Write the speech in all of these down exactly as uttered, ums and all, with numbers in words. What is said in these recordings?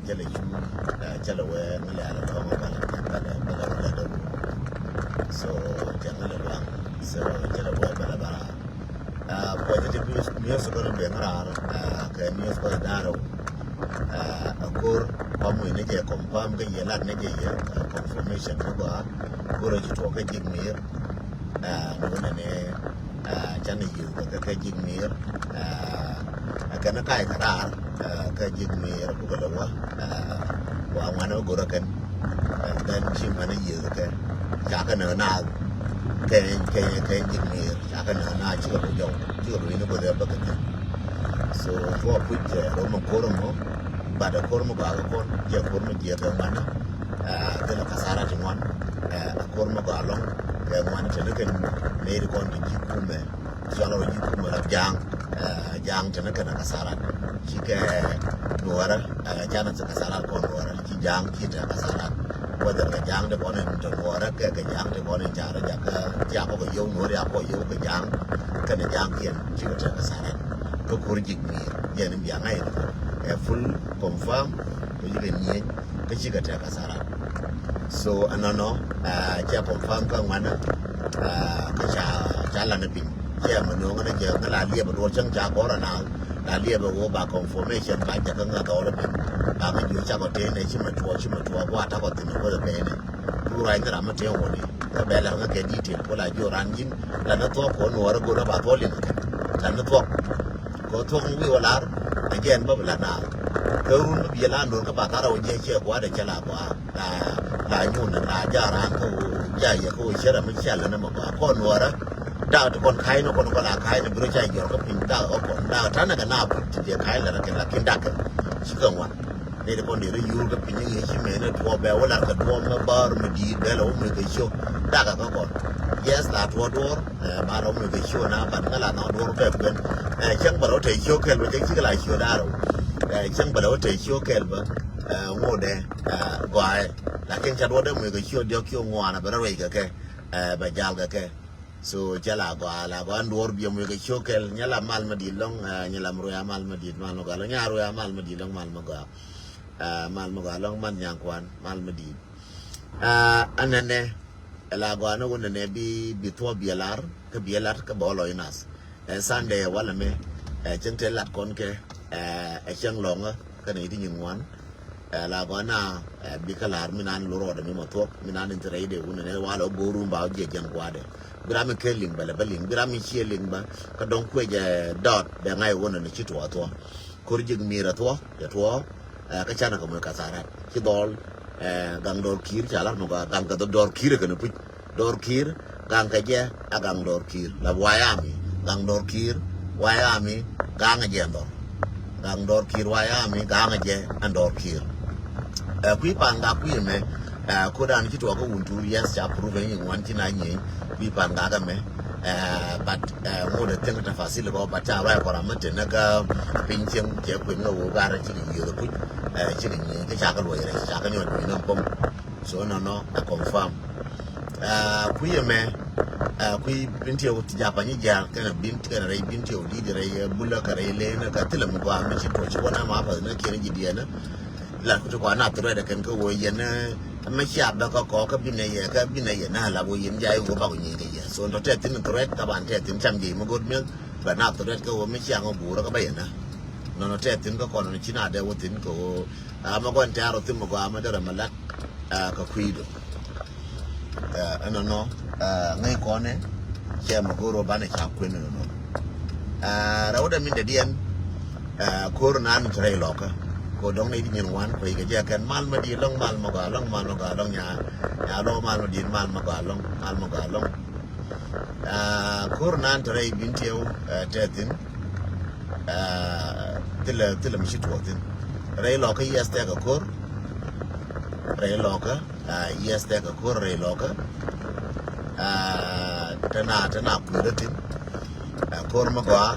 Cɛ lɛ cu, cɛ lɛ wee ŋa lɛ alɛ tɔŋ bala bala bala bala dɔk. So cɛ ŋa lɛ luaŋ. So cɛ lɛ wee bala bala. Positive news kɔn ben raar kɛ news kɔn da̱rɛ. A kor kɔm wi̱n ni jɛ confirm kɛ yɛ lat ni jɛ yɛ confirmation ni gɔaa. Kor ci tuɔk kɛ jik mir. Ni wunɛ ni canɛ yiëth kɛ kɛ jik mir. Ɛ kɛn kac kɛ raar kɛ jik mir bukɛ lɛ wä. Wa ŋuan wä gorä kɛn. Then ci ŋuan yiëth kɛ ca kɛ nɛ na kɛ kɛ kɛ jik mir ca kɛ nɛ na cikɛ rɔ jɔw cikɛ rɔ ini bä dɛ bä kɛ kɛ. So tuɔ puc kɛ rɔ mɛ kor mɔ. But kor mɔ gɔaa kɛ kɔn jɛ kor mɔ jiɛ kɛ ŋuan. Kɛ lɛ kasara ti ŋuan. Kor mɔ gɔaa lɔŋ kɛ ŋuan tɛ ni kɛ nɛ ri kɔn ti jik kumɛ. Cɔl rɔ ji̱ kumɛ rɔ ja̱a̱ŋ. Ja̱a̱ŋ tɛnɛ kɛnɛ kasaran cikɛ nuɔrɛ. Canɛ thɛ kasaran kɔn nuɔrɛ ci ja̱a̱ŋ ci tɛ kasaran. Whether kɛ ja̱a̱ŋ tɛ kɔn in tɛ nuɔrɛ kɛ kɛ ja̱a̱ŋ tɛ kɔn in carɛ jakä. Ci akɔ kɛ yio̱w nuɔrɛ akɔ yio̱w kɛ ja̱a̱ŋ kɛnɛ ja̱a̱ŋ kiɛn cikɛ tɛ kasaran. Kä kur jik mi̱i̱r jɛn in biaŋ a in kɔ ɛ full confirm. Kɛ cikɛ nyieny kä cikɛ tɛ kasaran. So ɛnɔnɔ cɛ confirm kä ŋuanä. Kä ca ca lanɛ piny cɛ mɛ no̱o̱ŋä ni jɛ ŋä la liɛpɛ duɔl cäŋ ca gɔrä na la liɛpɛ wä ba confirmation ba jɛ kä ŋä dhɔl piny. Ba ŋä jiö cakɔ tëë nɛ ci mɛ tuɔɔk ci mɛ tuɔɔk wä atakɔ thin wä lɛ bɛɛnɛ. Ku ruac ni ram mi tëë wä ni kä bɛ lɛ ŋä kɛ detail ku la jiö ran ji̱n la ni thuɔk kɔ nuɔɔrä go̱rä ba thuɔk liŋ kɛ la ni thuɔk. Kɛ thuɔ̱k mi wi̱i̱ wä lar ɛ jɛn bä bi la naar. Kɛ run mi biɛ la no̱r kä ba thar ɛ wä jiɛ ciɛ gua̱a̱r ɛ cɛ la gua̱a̱r. La la nyun la ja̱a̱ raan kä wä ja̱a̱ yɛ kä wä cɛ rɛ mi cɛ lɛ ni mɛ gua̱a̱r kɔn nuɔrä. Dak ti kɔn ka̱y ni kɔn kɔn la ka̱y ni bi rɔ ca jiɔr kä piny dak kä kɔn dak ta̱nɛ kɛ na put ti diɛ ka̱y lɛ rɛ kɛ la kin dak kɛ ci kɛ ŋuan. Nɛy ti kɔn dee rɔ yur kä piny i̱ ɣee ci mɛn i̱ tuɔɔk bɛ wä lar kɛ duɔɔk mɛ bäär mɛ di̱i̱t bɛ lɛ wä mɛ kɛ ciök. Dak kɛ kɔn. Yes la tuɔɔk duɔɔr. Ba lɔ mi kɛ ciö na ban ŋa la nɔ duɔr bɛ kuɛn. Cäŋ bä lɔ tɛ ciö kɛl bä cäŋ cikɛ la ciö da̱r. Cäŋ bä lɔ tɛ ciö kɛl bä ŋot dɛ gɔaɛ. Lakin ca duɔr dɛ mi kɛ ciö diɔk ciö ŋuan bɛ rɔ ruɛc kɛ kɛ bɛ jal kɛ kɛ. So cɛ la gɔaa la gɔaa duɔr biɛ mi kɛ ciö kɛl nyɛ la mal ma di̱t lɔŋ. Nyɛ la mi ruɛ mal ma di̱t mal ma gɔaa lɔŋ nyɛ ruɛ mal ma di̱t lɔŋ mal ma gɔaa. Mal ma gɔaa lɔŋ mal nyaŋ kuan mal ma di̱t. Anɛnɛ ɛ la gɔaa ni wä nɛnɛ bi bi thuɔ̱k biɛ lar kä biɛ lat kä bɛ wä lɔc nath. Ɛ Sunday walɛ mɛ ɛ cäŋ te lat kɔn kɛ ɛ cäŋ lɔŋä kä nɛ ti nyin ŋuan. Ɛ la gɔaa na ɛ bi kä lar mi nan lo rɔɔdɛ mi ma thuɔ̱k mi nan in te rɛy dee wä nɛnɛ walɛ wä go̱o̱r wun ba wä jiɛ jiɛn gua̱a̱dɛ. Bi ram mi kä liŋ bɛ lɛ bä liŋ bi ram mi ciɛ liŋ bä kä dɔ̱ŋ kuec ɛ dɔɔt bɛ ŋa̱c wä nɛnɛ ci tuɔɔk thuɔ̱k. Ko̱r ji̱k mi̱i̱r ɛ thuɔ̱k ɛ tuɔɔk. Kä canɛ kɛ moc kasarat ci dhɔl. Gaŋ dɔr ki̱i̱r ca lar mɛ gɔaa gaŋ kɛ dhɔ dɔr ki̱i̱r kɛn puc dɔr ki̱i̱r. Gaŋ kɛ jɛ a gaŋ dɔr ki̱i̱r la wayami gaŋ dɔr ki̱i̱r. Wayami gaŋ jɛ dhɔr gaŋ dɔr ki̱i̱r wayami gaŋ jɛ ɛn dɔr ki̱i̱r. Ɛ kui̱ pan ga kui̱ mɛ ɛ kodan ci tuɔk kä wun tuur yɛth ca prove ni ŋuan ci na nyieny. Kui̱ pan ga kɛ mɛ ɛ but ɛ ŋot ɛ thiäŋ tafasil kɔ but ca ruac kɔra mɛ tenä kä piny cieŋ cɛ kui̱n ŋä wok gar ci kɛ yiëth kuc. Ɛ ci kɛ nyieny kä ca kɛ luɔc rɛc ca kɛ nyɔt kui̱n nä pom. So nɔnɔ ɛ confirm. Ɛ kui̱ ɛmɛ ɛ kui̱ bin tiɛw ti japany jial kɛnɛ bin kɛnɛ rɛy bin tiɛw di̱t rɛy ɛ bulä kɛ rɛy leenä kɛ thilɛ mi gɔaa mi ci tuɔc ci wä nɛ ma path nä kiɛn ji̱ diɛnä. Lat ku ti kɔn a threat kɛn kä wä yɛn ɛ mɛ cia bɛ kä kɔ kä binɛ yɛ kä binɛ yɛ na la wä yɛn jay wä bak nyi kɛ yɛ so tɔ tɛ thin threat ka ban tɛ thin cam jɛ mi got miɛn bɛ na threat kä wä mi cia ŋɔ guur kä bɛ yɛ na. Nɔnɔ tɛ thin kä kɔn ci na dɛ wä thin kä wä a mɛ gɔn tɛ a rɔ thin mɛ gɔaa mɛ dɛ rɛ mɛ lat. Kä kui̱ do. Ɛnɔnɔ ŋäc kɔnɛ cɛ mɛ go̱o̱r ɔ banɛ ca kuën ɛnɔnɔ. Rɛwdɛ min dɛdiɛn ko̱r nan ti rɛy lɔkä. Ko dɔŋ ni di nyin wan kuec kɛ jɛ kɛn mal ma di lɔŋ mal ma gɔaa lɔŋ mal ma gɔaa lɔŋ nya nya lɔ mal ma di mal ma gɔaa lɔŋ mal ma gɔaa lɔŋ. Ko̱r nan ti rɛy bin tiɛw tɛ thin. Thilɛ thilɛ mi ci tuɔɔk thin rɛy lɔkä yiɛth tɛk ɛ ko̱r. Rɛy lɔkä yiɛth tɛk ɛ ko̱r rɛy lɔkä. Tɛna tɛna kui̱rä thin. Ko̱r mi gɔaa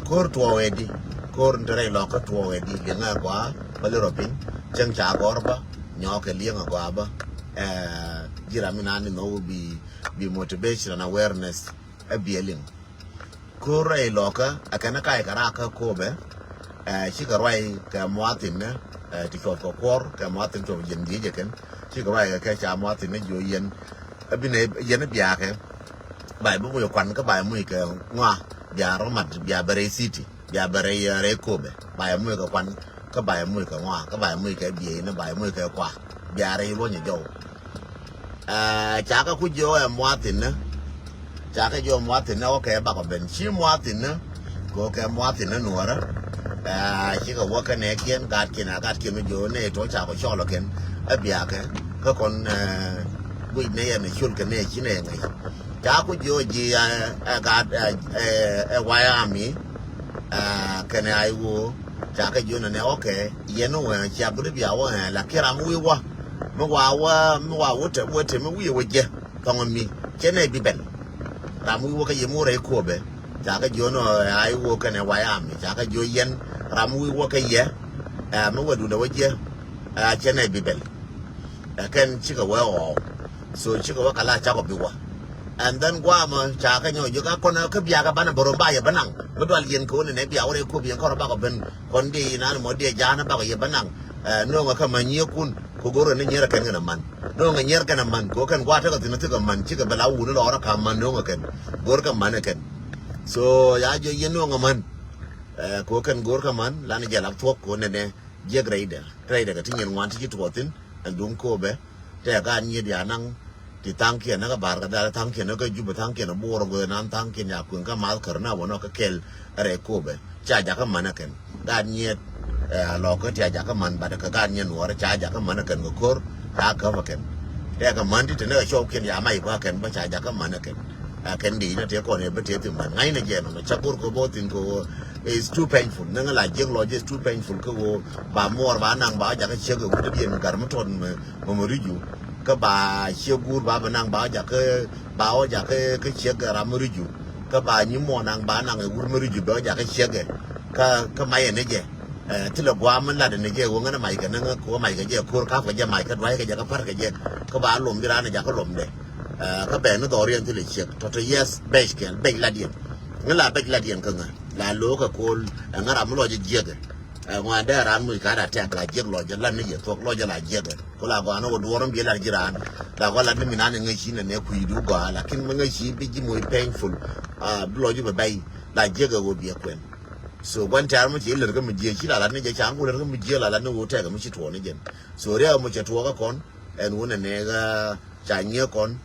ko̱r tuɔɔk ɛ di. Ko̱r ni te rɛy lɔkä tuɔɔk ɛ di liŋä ɛ gɔaa bä lirɔ piny. Cäŋ ca gɔr bä nyɔɔk kɛ liŋ ɛ gɔaa bä. Ji̱ ram mi nan ni nhɔk bi bi motivation and awareness. Ɛ biɛ liŋ. Ko̱r rɛy lɔkä ɛ kɛn kac kɛ rak kä kopɛ. Cikɛ ruac kɛ muathinä. Ti cuɔth kɛ kuɔr kɛ muathin cuɔth jiɛn dhiec ɛ kɛn. Cikɛ ruac kɛ kɛ ca muathin ni jiɔ yɛn. Ɛ bi nɛ yɛn biakɛ. Ba yɛ bi muc kuan kä ba yɛ muc kɛ ŋua. Bia rɔ mat bia bɛ rɛy city. Bia bɛ rɛy rɛy Kobɛ. Ba yɛ muc kɛ kuan kä ba yɛ muc kɛ ŋua kä ba yɛ muc kɛ biey ni ba yɛ muc kɛ kua. Bia rɛy luɔny jɔw. Ca kɛ ku jiɔ ɛ muathin ni. Ca kɛ jiɔ muathin ni wä kɛ bakɔ ben ci muathin ni. Kɛ wä kɛ muathin ni nuɔrä. Cikɛ wä kɛ nɛ kiɛn gat kiɛn a gat kiɛn mi jiɔ nɛ tɔ ca kɔ cɔl kɛn. Ɛ biakɛ kä kɔn guic nɛ yɛn cul kɛ nɛ ci nɛ ŋäc. Ca ku jiɔ ji ɛ gat ɛ waya ami. Kɛnɛ a iwoo ca kɛ jiɔ nɛ nɛ wä kɛ yɛn wä cia bi ri bia wä ɛ la kiɛ ram wi̱i̱ wä. Mi wa wä mi wa wä te wä te mi wi̱i̱ wä jɛ. Thɔŋ mi cɛ nɛ bi bɛl. Ram wi̱i̱ wä kä yɛ mi wä rɛy Kobɛ. Ca kɛ jiɔ nɔ ɛ a iwoo kɛnɛ waya ami ca kɛ jiɔ yɛn. Ram wi̱i̱ wä kä yɛ ɛ mi wä dundɛ wä jɛ. Ɛ cɛ nɛ bi bɛl. Ɛ kɛn cikɛ wee ɣɔw. So cikɛ wee kɛ la cakɔ bi wä. And then guamɔ ca kɛ nyɔ jiɔ ka kɔn kä biakɛ banɛ bɛ rɔ ba yɛ bä naŋ mi dual yɛn kɛ wä nɛ nɛ bia wä rɛy Kobɛ yɛn kɔn rɔ bakɔ ben. Kɔn di inan mɔ di ɛ ja̱a̱n bakɔ yɛ bä naŋ. Ɛ no̱o̱ŋɛ kä ma nyiɛ kun. Kɛ go̱rɛ ni nyier kɛn kɛn a man no̱o̱ŋɛ nyier kɛn a man kɛ kɛn gua̱a̱ tekɛ thi̱n a thikɛ man cikɛ bɛ la wuni lɔɔrä ka man no̱o̱ŋɛ kɛn. Go̱r kɛ man ɛ kɛn. So ya jiɔ yɛn no̱o̱ŋɛ man. Kɛ kɛn go̱r kɛ man lan jɛ lap thuɔ̱k kɛ nɛnɛ. Jiɛk rɛydɛ rɛydɛ kɛ ti nyin ŋuan ti ci tuɔɔthin. Ɛn duŋ Kobɛ tɛ gaat nyiet ya naŋ. Ti thaŋkiɛn ni kä Bar kɛ dhal thaŋkiɛn ni kä Jubɛ thaŋkiɛn ni Buɔr gɔɛ nan thaŋkiɛn ya kueŋ kä math kär na wä nɔ kä kɛl. Rɛy Kobɛ ca jakä män ɛ kɛn gaat nyiet. Lɔkä ti a jakä män bat kɛ gaat nyiet nuɔrä ca jakä män ɛ kɛn kɛ ko̱r. Ca käp ɛ kɛn tɛ kɛ män ti te ni kɛ cɔwkiɛn ya mac kua kɛn bä ca jakä män ɛ kɛn. Ɛ kɛn di ni te kɔn ɛ bä te thi män ŋa̱cnɛ jɛ nɔmɔ ca go̱r kɛ bä thin kɛ ɣöö. It's too painful ni ŋä la jiɛk lɔc is too painful kɛ ɣöö ba muɔɔr ba naŋ ba jakä ciek ɛ wut diɛn gar mi tɔt mɛ mɛ ri̱cu. Kä ba ciek guur ba bɛ naŋ ba jakä ba wä jakä kä ciek ɛ ram mi ri̱cu. Kä ba nyi muɔɔr naŋ ba naŋ ɛ wut mi ri̱cu bɛ wä jakä ciek ɛ. Kä kä mac ɛ ni jɛ. Thilɛ gua̱a̱m mi lat ɛ ni jɛ ɣöö ŋän ɛ mac kɛ ni ŋä kɛ wä mac kɛ jɛ ko̱r kap kɛ jɛ mac kä dua̱c kɛ jɛ kä pär kɛ jɛ. Kä ba lom bi raan ɛ jakä lomdɛ. Kä bɛ ni dhɔriɛn thilɛ ciek tɔ̱tɔ̱ yes bɛc kɛl bɛc lat yɛn. Ŋä la bɛc lat yɛn kä ŋä la lo̱o̱k kɛ ko̱l. Ɛ ŋä ram mi lɔc ɛ jiɛkɛ. Ɛ ŋuan dee raan muc ka̱n a tɛk la jiɛk lɔc jɛ lat ni jɛ thuɔ̱k lɔc jɛ la jiɛkɛ. Ku la gɔaa ni wä duɔ̱ɔ̱r mi bi lat ji̱ raan la gɔaa lat ni mi nan ɛ ŋäc ci nɛ nɛ kui̱du gɔaa lakin mi ŋäc ci bi ji̱ muc painful. Bi lɔc ji̱ bɛ bɛy la jiɛkɛ wä biɛ kuɛn. So gua̱n tɛ̈r mi ci lär kä mi jiɛ ci la lat ni jɛ ca ŋu lär kä mi jiɛ la lat ni wä tɛk mi ci tuɔɔk ni jɛn. So riɛk mi cɛ tuɔɔk kä kɔn ɛn wä nɛ nɛ ɣä ca nyiɛ kɔn.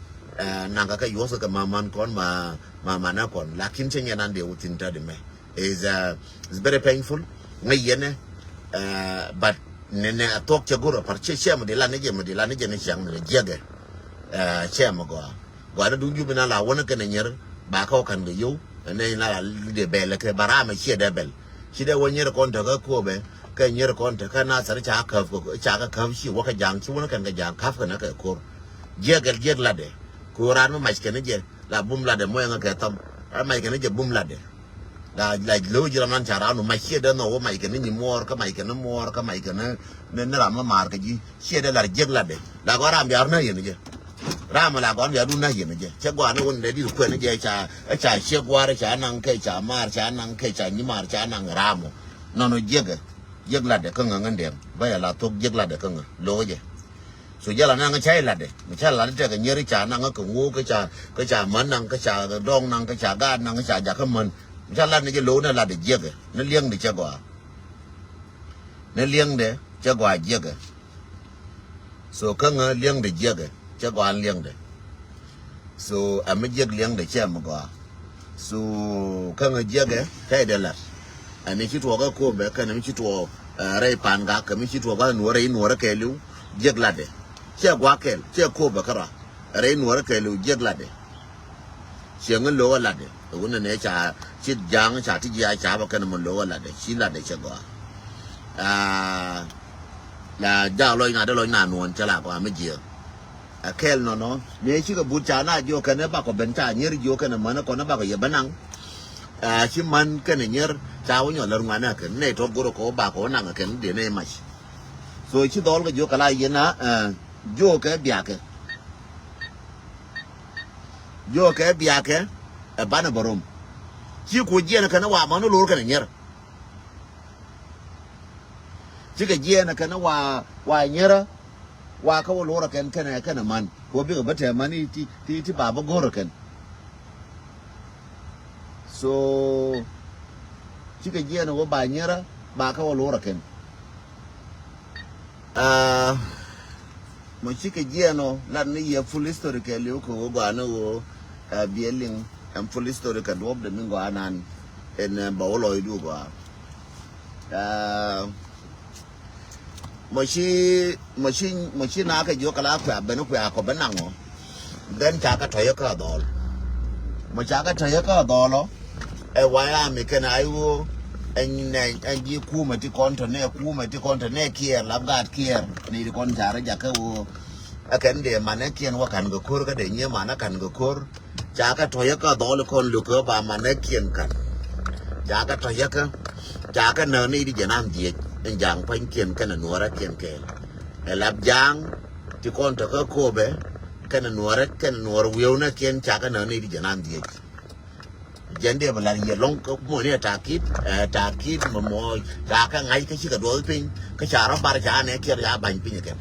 Naŋ kä kɛ yuɔth kɛ maman kɔn ma ma manɛ kɔn lakin cɛ nyɛ nan dee wä thin tɛt mɛ. Is is very painful. Ŋäc yɛnɛ. But nɛnɛ a thuɔ̱k cɛ go̱r a par cɛ cɛ mɛ di lan ni jɛ mɛ di lan ni jɛ ni ciaŋ ni jiɛkɛ. Cɛ mɛ gɔaa gɔaa ni duŋ jup inan la wänä kɛnɛ nyier. Ba kä wä ka̱n kɛ yow ɛnɛ inan la dee bɛl kɛ ba ram ɛ ciɛ dee bɛl. Ci dee wä nyier kɔn te kä Kobɛ kɛ nyier kɔn te kä Nathɛr ca käp kɛ ca kä käp ci wä kɛ ja̱a̱ŋ ci wänä kɛn kɛ ja̱a̱ŋ käp kɛ nä kɛ ko̱r. Jiɛkɛ jiɛk latdɛ. Ko̱r raan mi mac kɛn jɛ la bum latdɛ mɔyɛ ŋä kɛ thɔm. Raan mac kɛn jɛ bum latdɛ. La la lo̱w ji̱ ram nan ca raan wä mac ciɛ dee nhɔk wä mac kɛn nyi muɔɔr kä mac kɛn muɔɔr kä mac kɛn ni ni ram mi maar kɛ ji̱ ciɛ dee lar jiɛk latdɛ. La gɔaa ram bia run na yɛn jɛ. Ram la gɔaa bia run na yɛn jɛ cɛ gɔaa ni wun dee di̱t kuɛn jɛ ca ca ciɛ gua̱a̱r ca naŋ kɛ ca maar ca naŋ kɛ ca nyi maar ca naŋ ram wä. Nɔnɔ jiɛkɛ jiɛk latdɛ kä ŋä ŋä ndɛm bä yɛ la thok jiɛk latdɛ kä ŋä lo̱k jɛ. So jɛ la naŋ ca ilatdɛ mi ca latdɛ tɛkɛ nyier ca naŋ kä ŋo̱o̱k kä ca kä ca män naŋ kä ca dɔŋ naŋ kä ca gaat naŋ kä ca jakä män. Mi ca lat ni jɛ lo̱w ni latdɛ jiɛkɛ ni liɛŋdɛ cɛ gɔaa. Ni liɛŋdɛ cɛ gɔaa jiɛkɛ. So kä ŋä liɛŋdɛ jiɛkɛ cɛ gɔaa liɛŋdɛ. So ɛ mi jiɛk liɛŋdɛ cɛ mi gɔaa. So kä ŋä jiɛkɛ kɛ idɛ lat. Ɛn mi ci tuɔɔk ɛ Kobɛ kɛn mi ci tuɔɔk rɛy pan gak kɛ mi ci tuɔɔk ɛ nuɔrɛ inuɔrɛ kɛɛliw. Jiɛk latdɛ cɛ gua̱a̱k kɛl cɛ Kobɛ kärɔa. Rɛy nuɔrɛ kɛɛliw jiɛk latdɛ. Ciɛ ŋä lo̱k ɛ latdɛ ɛ wun nɛ nɛ ca ci ja̱a̱ŋ ca ti jiaac ca bä kɛn mɔ lo̱k ɛ latdɛ ci latdɛ cɛ gɔaa. La jaak lɔc na dee lɔc na nuɔ̱ɔ̱n cɛ la gɔaa mi jiɛk. Ɛ kɛl nɔnɔ mëë cikɛ but ca na jiök kɛn ɛ bakɔ ben ca nyier jiök kɛn ɛ män ɛ kɔn ɛ bakɔ yɛ bä naŋ. Ci män kɛn ɛ nyier ca wä nyɔl lär ŋuan ɛ kɛn nɛy tɔ̱ go̱r ɛ kɔ bakɔ wä naŋ ɛ kɛn dee nɛy mac. So ci dhɔl kɛ jiök kɛ la yɛn a jiök kɛ biakɛ. Jiök kɛ biakɛ ɛ banɛ bä rom. Ci kuɔ jiɛn ɛ kɛn ɛ wa män ɛ lo̱r kɛn ɛ nyier. Cikɛ jiɛɛn ɛ kɛn wa, wa nyierä, wa kä wä lorä kɛn kɛnɛ, kɛnɛ man. Kɛ wä bikɛ bä tɛɛ man ti, ti, ti ba bä go̱rä kɛn. So cikɛ jiɛɛn ɛ wä ba nyierä, ba kä wä lorä kɛn. Ah, mɔ cikɛ jiɛɛn ɔ lat ni yɛ full history kɛ liw kɛ wä gɔaa ni wä, ah, biɛ liŋ ɛn full history kɛ duɔp de mi gɔaa nan. Ɛn, ah, bɛ wä lɔcdu gɔaa. Ah, mɔ ci, mɔ ci, mɔ ci na kɛ jiök kɛ la kuɛ ben kuɛ kɔ ben naŋɔ. Then ca kɛ tɔyɛ kä dhɔl. Mɔ ca kɛ tɔyɛ kä dhɔl ɔ. Ɛ waya mi kɛn a iwo. Ɛn nɛ, ɛn ji kumɛ ti kɔn tɔ nɛ, kumɛ ti kɔn tɔ nɛ kiɛr, lap gaat kiɛr. Ni ti kɔn ca rɛ jakä wo. Ɛ kɛn dee manɛ kiɛn wä kan kɛ ko̱r kä dee nyie manɛ kan kɛ ko̱r. Ca kɛ tɔyɛ kä dhɔl kɔn luk kɛ ba manɛ kiɛn kan. Ca kɛ tɔyɛ kä. Ca kɛ nä ni ti jɛ nan dhiec. Ɛn jaŋ pa̱ny kiɛn kɛn ɛ nuɔrɛ kiɛn kɛ. Ɛ lap jaŋ ti kɔn tɔ kä Kobɛ. Kɛnɛ nuɔrɛ, kɛnɛ nuɔrɛ wi̱ewnɛ kiɛn ca kɛ nä ni ti jɛ nan dhiec. Jɛn dee bɛ lar yɛ lɔŋ kä muɔni ɛ takit, ɛ takit mɛ mɔ ca kɛ ŋa̱c kä cikɛ duɔth piny kä ca rɔ bar ca nɛ kiɛr ca ba̱ny piny kɛn.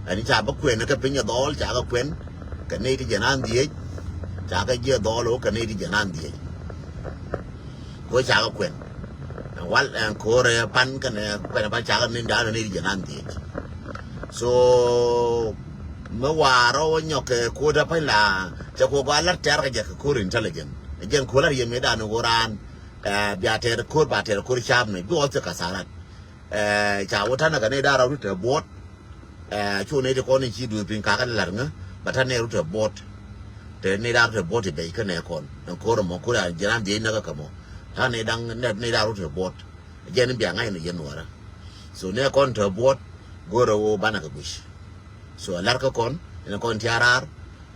Ɛn ca bä kuɛn kä piny ɛ dhɔl ca kɛ kuɛn kɛ ni ti jɛ nan dhiec. Ca kɛ jiɛ dhɔl ɔ kɛ ni ti jɛ nan dhiec. Ko ca kɛ kuɛn. Ɛn wal ɛn ko̱rɛ pan kɛnɛ kuɛn pan ca kɛ ni dan ni ti jɛ nan dhiec. So mi waarɔ wä nyɔk kɛ ko̱dä pa̱ny la cɛ kɔ gɔaa lar tɛr kɛ jɛ kɛ ko̱r intelligent. Jɛn ko̱r lar yɛ mi dan wä raan, eh, bia tɛr ko̱r ba tɛr ko̱r cap mi bi wä thik kasarat. Eh, ca wä tanɛ kɛ ni dan rɔ ri tɛ buɔt. Eh, cu ni ti kɔn in ci duɔth piny kakä lar ŋä ba tanɛ ri tɛ buɔt. Tɛ ni dan ri tɛ buɔt i bɛc kä nɛ kɔn. Ɛn ko̱r mɔ ko̱r a jiran dhiec näkä kɛ mɔ. Tanɛ dan nɛ ni dan ri tɛ buɔt. Jɛn in bia ŋa̱c ni yɛn nuɔrä. So nɛ kɔn tɛ buɔt go̱rɛ wo banɛ kɛ guic. So a lar kä kɔn in kɔn ti a raar,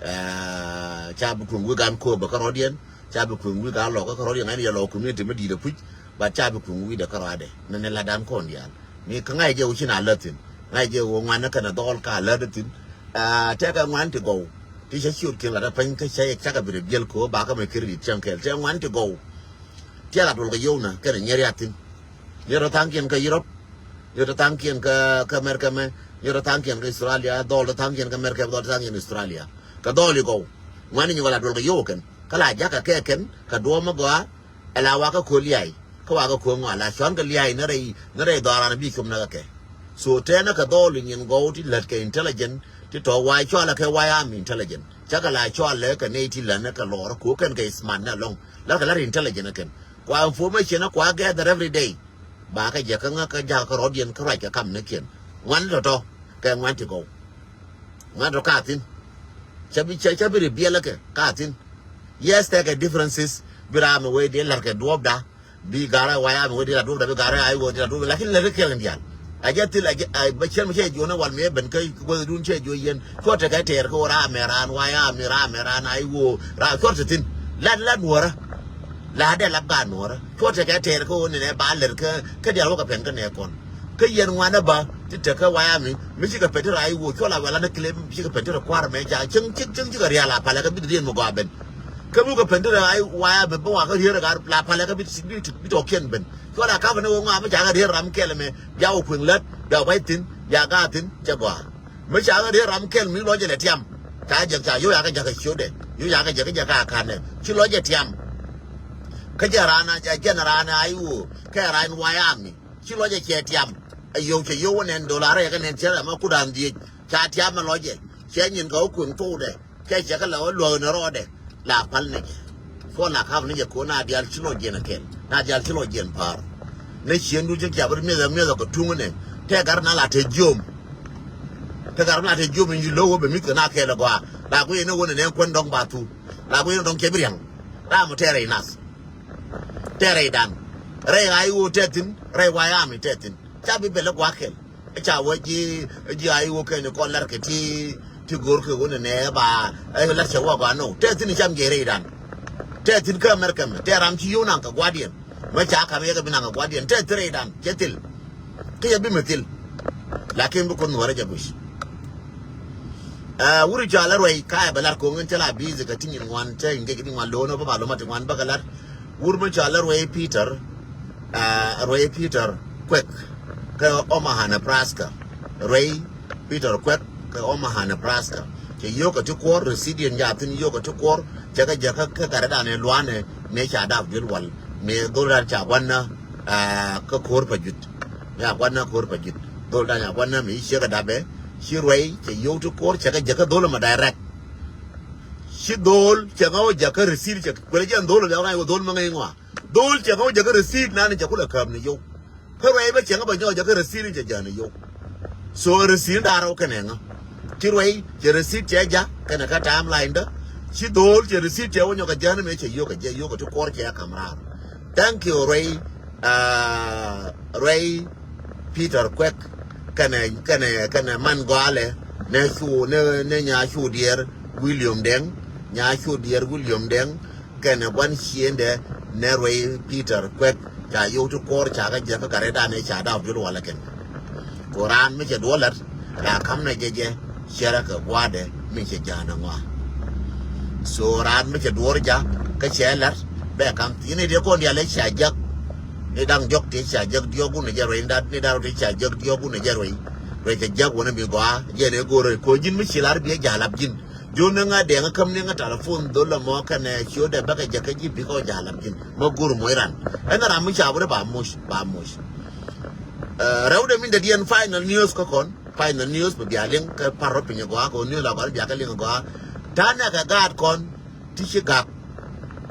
eh, ca bi kueŋ wi̱i̱ gan Kobɛ kä rɔ̱diɛn, ca bi kueŋ wi̱i̱ gan Lɔkä kä rɔ̱diɛn ŋa̱c ni yɛ Lɔk community mi di̱i̱t a puc, but ca bi kueŋ wi̱i̱dɛ kä rɔ̱dɛ. Ni ni la dan kɔn diaal mi kä ŋa̱c jɛ wo ci na lät thi̱n, ŋa̱c jɛ wo ŋuan ni kɛnɛ dhɔl ka lät thi̱n. Eh, tɛkɛ ŋuan ti gɔw ti cä ciöt kiɛn la dee peny kä cä yɛ cakɛ bi rɛ biɛl kɛ wä ba kä mɛ credit cäŋ kɛɛl tɛkɛ ŋuan ti gɔw. Tiɛl a duɔl kɛ yiow nä kɛnɛ nyier yath thi̱n. Nyier tɔ tha̱a̱ŋkiɛn kä Europe. Nyier tɔ tha̱a̱ŋkiɛn kä, kä America mɛ. Nyier tɔ tha̱a̱ŋkiɛn kä Australia. Dhɔl tɔ tha̱a̱ŋkiɛn kä America, dhɔl tɔ tha̱a̱ŋkiɛn Australia. Kɛ dhɔl i̱ gɔw. Ŋuani nyuɔk a la duɔl kɛ yiow kɛn. Kä la jakä kɛ kɛn kɛ duɔ̱ɔ̱m mi gɔaa. Ɛ la wakä ko̱ lia̱a̱y kä wakä ko̱ ŋɔa la cuan kɛ lia̱a̱y ni rɛy, ni rɛy dhɔran bi com nä kɛ kɛ. So tɛnä kɛ dhɔl i̱ nyin gɔw ti lät kɛ intelligent ti tɔ way cɔalɛ kɛ way am intelligent. Cakɛ la cɔalɛ kɛ nɛy ti lät ni kɛ lɔr ko̱ kɛn kɛ smart ni alɔŋ. Lät kɛ lät intelligent kɛn. Kua information kua gather every day. Ba kä jɛ kä ŋä kä jakä kä rɔ̱diɛn kä ruac kɛ kam ni kiɛn. Ŋuan tɔ̱tɔ̱ kɛ ŋuan ti gɔw. Ŋuan tɔ ka thi̱n. Cä bi, cä, cä bi ri biɛl kɛ ka thi̱n. Yes, tɛkɛ differences. Bi ram mi wee diɛ lar kɛ duɔ̱ɔ̱pda. Bi garɛ waya mi wee diɛ lar duɔ̱ɔ̱pda, bi garɛ ay wee diɛ lar duɔ̱ɔ̱pda. Lakin lɛ ri kɛl in dial. A jɛ thil, a jɛ, a bɛ cɛn mi cɛ juɔ̱n wal mi ɛ ben kä guäth dun cɛ juɔ̱ yɛn. Cuɔ tekɛ tɛɛr kä wä ram ɛ ran waya mi ram ɛ ran ay wee ram cuɔ te thi̱n. Lat, lat nuɔrä. La dee lap gaat nuɔrä. Cuɔ tekɛ tɛɛr kä ɣöö ni nɛ ba lɛr kä, kä dial wä kɛ pɛn kä nɛ kɔn. Kä yɛn ŋuan ɛ ba ti tek kä waya mi, mi cikɛ pɛn ti rɔ ay wee cuɔ la wɛla ni kilem, mi cikɛ pɛn ti rɔ kua̱r mɛ ca cieŋ, cieŋ, cieŋ cikɛ rial a palɛ kä bit rien mi gɔaa ben. Kä mi kɛ pɛn ti rɔ ay waya mi bä wa kä rier ɛ gat la palɛ kä bit, bit, bit ɔ kiɛn ben. Cuɔ la kap ni ɣöö ŋɔa mi ca kɛ rier ram kɛl mɛ, bia wä kueŋ lät, bia wä bay thi̱n, bia gaat thi̱n, cɛ gɔaa. Mi ca ɣä riet ram kɛl mi lɔcɛ lɛ tiam. Ca jɛ ca yo̱o̱ yakä jakä ciötdɛ. Yo̱o̱ yakä jakä jakä a ka̱nɛ. Ci lɔcɛ tiam. Kä jɛ raan a jɛn raan a i̱ ɣöö kɛ raan wayami. Ci lɔcɛ cɛ tiam. Ɛ yio̱w cɛ yio̱w wä nɛn dolar yɛ kɛ nɛn cɛ rɛ ma kut an dhiec. Ca tiam ɛ lɔcɛ. Cɛ nyin kɛ wä kueŋ thokdɛ. Kɛ cɛ kɛ la wä luäk ni rɔɔdɛ. La pal ni jɛ. Cuɔ la kap ni jɛ ko̱n a diaal ci lɔ jiɛn a kɛl. Na diaal ci lɔ jiɛn pa̱a̱r. Ni ciëŋdu ci kiap ri mi̱eth a mi̱eth a kɛ tuŋ ni. Tɛ gar na la te jiom. Tɛ gar na la te jiom in yi lo̱w wä bɛ mi̱th kɛ na kɛl a gɔaa. La ku yɛn ni wä ni nɛ kuän dɔŋ ba thu. La ku yɛn ni dɔŋ cɛ bi riaŋ. Ram tɛ rɛy nath. Tɛ rɛy dan. Rɛy ɣaay wä tɛ thi̱n. Rɛy wayami tɛ thi̱n. Ca bi bɛl a gɔaa kɛl. Ca wä ji̱, ji̱ a i̱ wä kɛn kɔn lar kɛ ti, ti go̱r kɛ wä nɛ nɛ ba, ɛ lar cɛ wä gɔaa nɔ. Tɛ thi̱n cam jɛ rɛy dan. Tɛ thi̱n kä America mɛ, tɛ ram ci yio̱w naŋ kɛ guardian. Mɛ ca kam yɛ kɛ bi naŋ kɛ guardian. Tɛ thi̱n rɛy dan, cɛ thil. Kä yɛ bi mɛ thil. Lakin bi kun nuɔrɛ jɛ guic. Ɛ, wuri ca lɛ ruɛy, ka yɛ bɛ lar koŋ in cɛ la busy kɛ ti nyin ŋuan, cɛ in kɛ ti ŋuan lo̱o̱n, bä ba lo̱ma ti ŋuan bä kɛ lar. Wur mi ca lɛ ruɛy Peter, ɛ, ruɛy Peter Kuek. kä Omaha, Nebraska. Ruey Peter Kuek kä Omaha, Nebraska. Cɛ yio̱w kɛ ti kuɔr, receipt in jathin yio̱w kɛ ti kuɔr, cɛ kɛ jäkä kä gatdɛ dan ɛ luanɛ mëë ca dap duel wal, mëë dhol dan ca guanä, ah, kä ko̱r pa jut. Mëë ca guanä ko̱r pa jut. Dhol dan ca guanä mëë ci ciek ɛ dapɛ, ci Ruey cɛ yio̱w ti kuɔr, cɛ kɛ jäkä dhol ɛmɔ direct. Ci dhol cɛ ŋa wä jäkä receipt, cɛ kuɛlɛ jɛn dhol ɛ liak na wä dhol mɛ ŋäc ŋɔa. Dhol cɛ ŋa wä jäkä receipt nani cɛ kulɛ käp ni yio̱w. Kä Ruey bä cɛ ŋa bä nyɔk jäkä receipt cɛ jäni yio̱w. So receipt da̱rä wä kɛnɛ ŋa. Ci Ruey cɛ receipt cɛ ja kɛnɛ kä timeline dä. Ci dhol cɛ receipt cɛ wä nyɔk kɛ jäni mɛ cɛ yio̱w kɛ jɛ yio̱w kɛ ti kuɔr cɛ kam raar. Thank you Ruey, ah, Ruey Peter Kuek kɛnɛ, kɛnɛ, kɛnɛ man gɔalɛ nɛ cu, nɛ, nɛ nya cu diɛɛr William Deng, nya cu diɛɛr William Deng, kɛnɛ gua̱n ciëndɛ nɛ Ruey Peter Kuek ca yio̱w ti kuɔr ca kɛ jɛ kä gatdɛ dan ɛ ca dap duel walɛ kɛn. Ko raan mi cɛ duɔl lät la kam nɛ jɛ jɛ, cɛ rɛ kɛ gua̱dɛ mi cɛ ja̱a̱n aŋɔa. So raan mi cɛ duɔr ja kä cɛ lät bɛ kam thi̱n i̱ diɛ kɔn dial ɛ ca jäk. Ni da̱ŋ jɔk ti ca jäk diɔ̱k wun ɛ jɛ Ruey, ni da̱ŋ ti ca jäk diɔ̱k wun ɛ jɛ Ruey. Ruey cɛ jäk wun ɛ mi gɔaa jɛ ni go̱r ɛ ko ji̱n mi ci lar bi ɛ ja̱a̱n lap ji̱n. Jun ni ŋa dɛŋ käm ni ŋa telephone dhol ɛmɔ kɛnɛ ciötdɛ bäkɛ jäkä ji̱ bikɛ wä ja̱a̱n lap ji̱n. Mä go̱r moc ran ɛn ram mi ca wä rɛ ba moc, ba moc. Eh, rɛwdɛ min dɛ diɛn final news kä kɔn. Final news bɛ bia liŋ kä par rɔ piny gɔaa kɛ news la gɔaa bia kɛ liŋ gɔaa. Tanɛ kɛ gaat kɔn ti ci gak,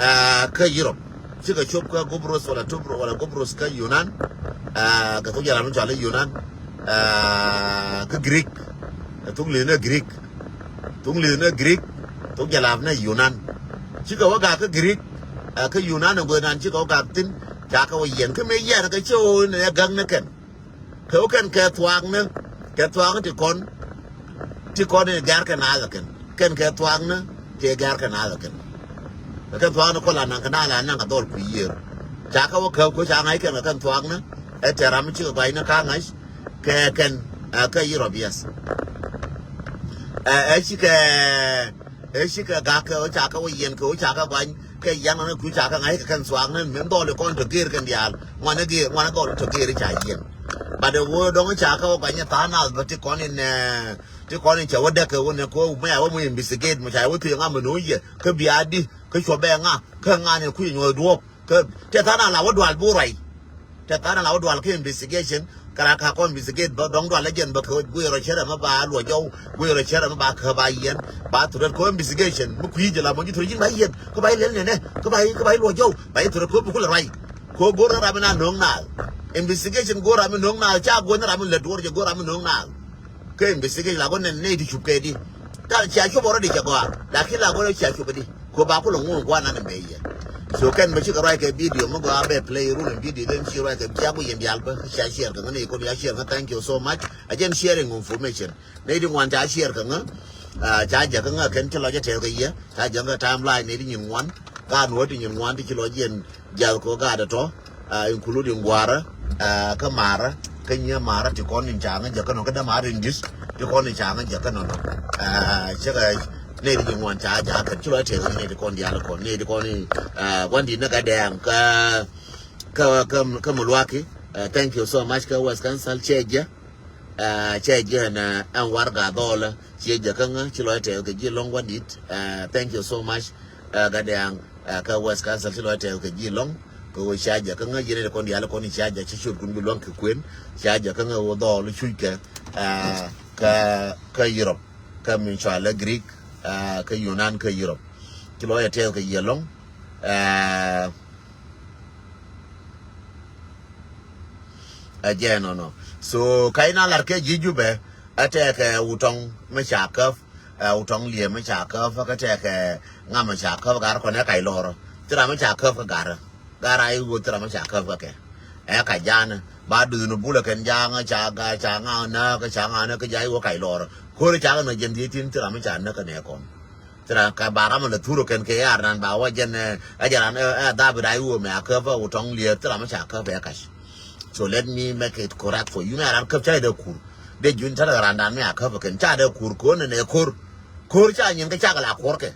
ah, kä Europe. Cikɛ cop kä Gobros wala Tubro wala Gobros kä Yunan. Ah, kɛ thok jɛ ram mi cɔal i̱ Yunan. Ah, kä Greek. Kɛ thok li̱th ni Greek. Thok li̱th ni Greek. Thok jɛ ram ni Yunan. Cikɛ wä gak kä Greek. Ah, kä Yunan ɛ guɛ nan cikɛ wä gak thi̱n. Ca kɛ wä yiɛn kä mëë yiɛn kɛ ci wä ni ɛ gak ni kɛn. Kɛ wä kɛn kɛ thuaakni, kɛ thuaakni ti kɔn, ti kɔn in gɛr kɛ naath kɛn. Kɛn kɛ thuaakni ti gɛr kɛ naath kɛn. Kɛ kɛn thuaakni kɔ la naŋ kɛ naath la naŋ kɛ dhɔl kui̱ yiër. Ca kɛ wä kɛ kui̱ ca ŋa̱c kɛn kɛ kɛn thuaakni. Ɛ tɛ ram mi cikɛ gɔa̱cni ka ŋa̱c kɛ kɛn, ɛ, kɛ Europe, yes. Ɛ, ɛ cikɛ, ɛ cikɛ gak kɛ wä ca kɛ wä yiɛn kɛ wä ca kɛ gɔany. Kɛ yan ŋuan ku ca kɛ ŋa̱c kɛ kɛn thuaakni min dhɔl kɔn tɔ gër kɛn diaal. Ŋuan gër, ŋuan dhɔl tɔ gër ca yiɛn. But ɛ wä dɔŋ ca kɛ wä gɔany tha̱a̱ŋ nath bä ti kɔn in, eh, ti kɔn in cɛ wä däk kɛ wä nɛ kɛ wä mɛ wä mɛ investigate mɛ ca wä thiee ŋa mɛ no̱o̱ŋ yɛ kä bia di kä cuɔ bɛ ŋa kä ŋa ni kui̱ nyuɔ̱th duɔ̱ɔ̱p. Kä tɛ tha̱a̱ŋ nath la wä dual bi wä ruac. Tɛ tha̱a̱ŋ nath la wä dual kä investigation. Kɛ rak ka kɔn investigate bä dɔ̱ŋ dual lɛ jɛn bä kɛ guic rɔ cärɛ mi ba luɔc jɔw, guic rɔ cärɛ mi ba kä ba yiɛn. Ba thurɛ kɔ investigation mi kui̱ jɛ la mɔ ji̱ thurɛ ji̱n ba yiɛn kä ba ilɛl nɛnɛ kä ba, kä ba iluɔc jɔw ba i̱ thurɛ kɔ bukul ruac. Kɔ go̱r ram mi na no̱o̱ŋ naath. Investigation go̱r ram mi no̱o̱ŋ naath ca go̱r ni ram mi lät duɔr jɛ go̱r ram mi no̱o̱ŋ naath. Kä investigation la go̱r nɛn nɛy ti cup kɛ di. Kal cia cup already cɛ gɔaa. Lakin la go̱r cia cup di. Ko ba kulɛ ŋuŋ guanan in bɛ yɛ. So kɛn bä cikɛ ruac kɛ video mi gɔaa bɛ play run in video den ci ruac kɛ cia ku yɛn dial bä cia share kɛ ŋä ni kun ya share ŋä, thank you so much. A jɛn sharing information. Nɛy di ŋuan ca share kɛ ŋä. Ah, ca jɛ kɛ ŋä kɛn ci lɔc a tɛɛr kɛ yɛ. Ca jɛ ŋä timeline nɛy di nyin ŋuan. Ka nuɔ di nyin ŋuan di ci lɔc yɛn. Jiath kɔ gaat tɔ, ah, including guarä, ah, kä marä, kä nyiee marä ti kɔn in ca ŋä jɛ kä nɔ, kä dämaar in di̱t ti kɔn in ca ŋä jɛ kä nɔ nɔ. Ah, cä kɛ nɛy di ji̱ ŋuan ca jakä kɛn ci lɔ tɛth nɛy di kɔn diaal kɔn, nɛy di kɔn in, ah, gua̱n di ni kä dɛɛŋ kä, kä, kä, kä Milwaukee. Ah, thank you so much kä West Council cɛ jɛ. Ah, cɛ jɛ ɛn, ah, ɛn warɛga dhɔlä ciɛ jɛ kä ŋä ci lɔ tɛth kɛ ji̱ lɔ̱ŋ gua̱n dit. Ah, thank you so much. Ah, kä dɛɛŋ. Ah, kä West Council ci lɔc tɛth kɛ ji̱ lɔ̱ŋ kɛ ɣöö cia jɛ kä ŋäc yɛn ɛ kɔn diaal kɔn cia jɛ ci ciöt kun bi luäŋ kɛ kuën. Cia jɛ kä ŋäc ɣöö dhɔɔl cuc kɛ, ah, kä, kä Europe, kä min cɔal ɛ Greek, ah, kä Yunan kä Europe. Ci lɔc ɛ tɛth kɛ yɛ lɔ̱ŋ. Ah, ɛ jɛ nɔnɔ. So ka in a lar kɛ ji̱ Jubɛ ɛ tɛkɛ wutɔŋ mi ca käp. Ɛ wutɔŋ liee mi ca käp kä tɛkɛ ŋa mi ca käp gar kɔn ɛ kac lɔrɔ. Thira mi ca käp kä gar. Gar a i̱ ɣöö thira mi ca käp kä kɛ. Ɛ kac janɛ ba duthni bulɛ kɛn jaŋä ca ga ca ŋa näk kä ca ŋa näk kä ja i̱ ɣöö kac lɔrɔ. Ko̱ri ca kɛ nä jɛn dhiec thi̱n thira mi ca näk kä nɛ kɔn. Thira ka ba ram lɛ thurä kɛn kɛ yar nan ba wä jɛn, eh, ɛ jɛ ran, eh, eh, dhabit a i̱ ɣöö mɛ a käp ɛ wutɔŋ liee thira mi ca käp ɛ kac. So let me make it correct for you. Mɛ ran käp ca idɛ kur. De jun ca dɛ ran dan mɛ a käp kɛn ca dɛ kur ko̱n nɛ ko̱r. Ko̱r ca nyin kä ca kɛ la ko̱r kɛ.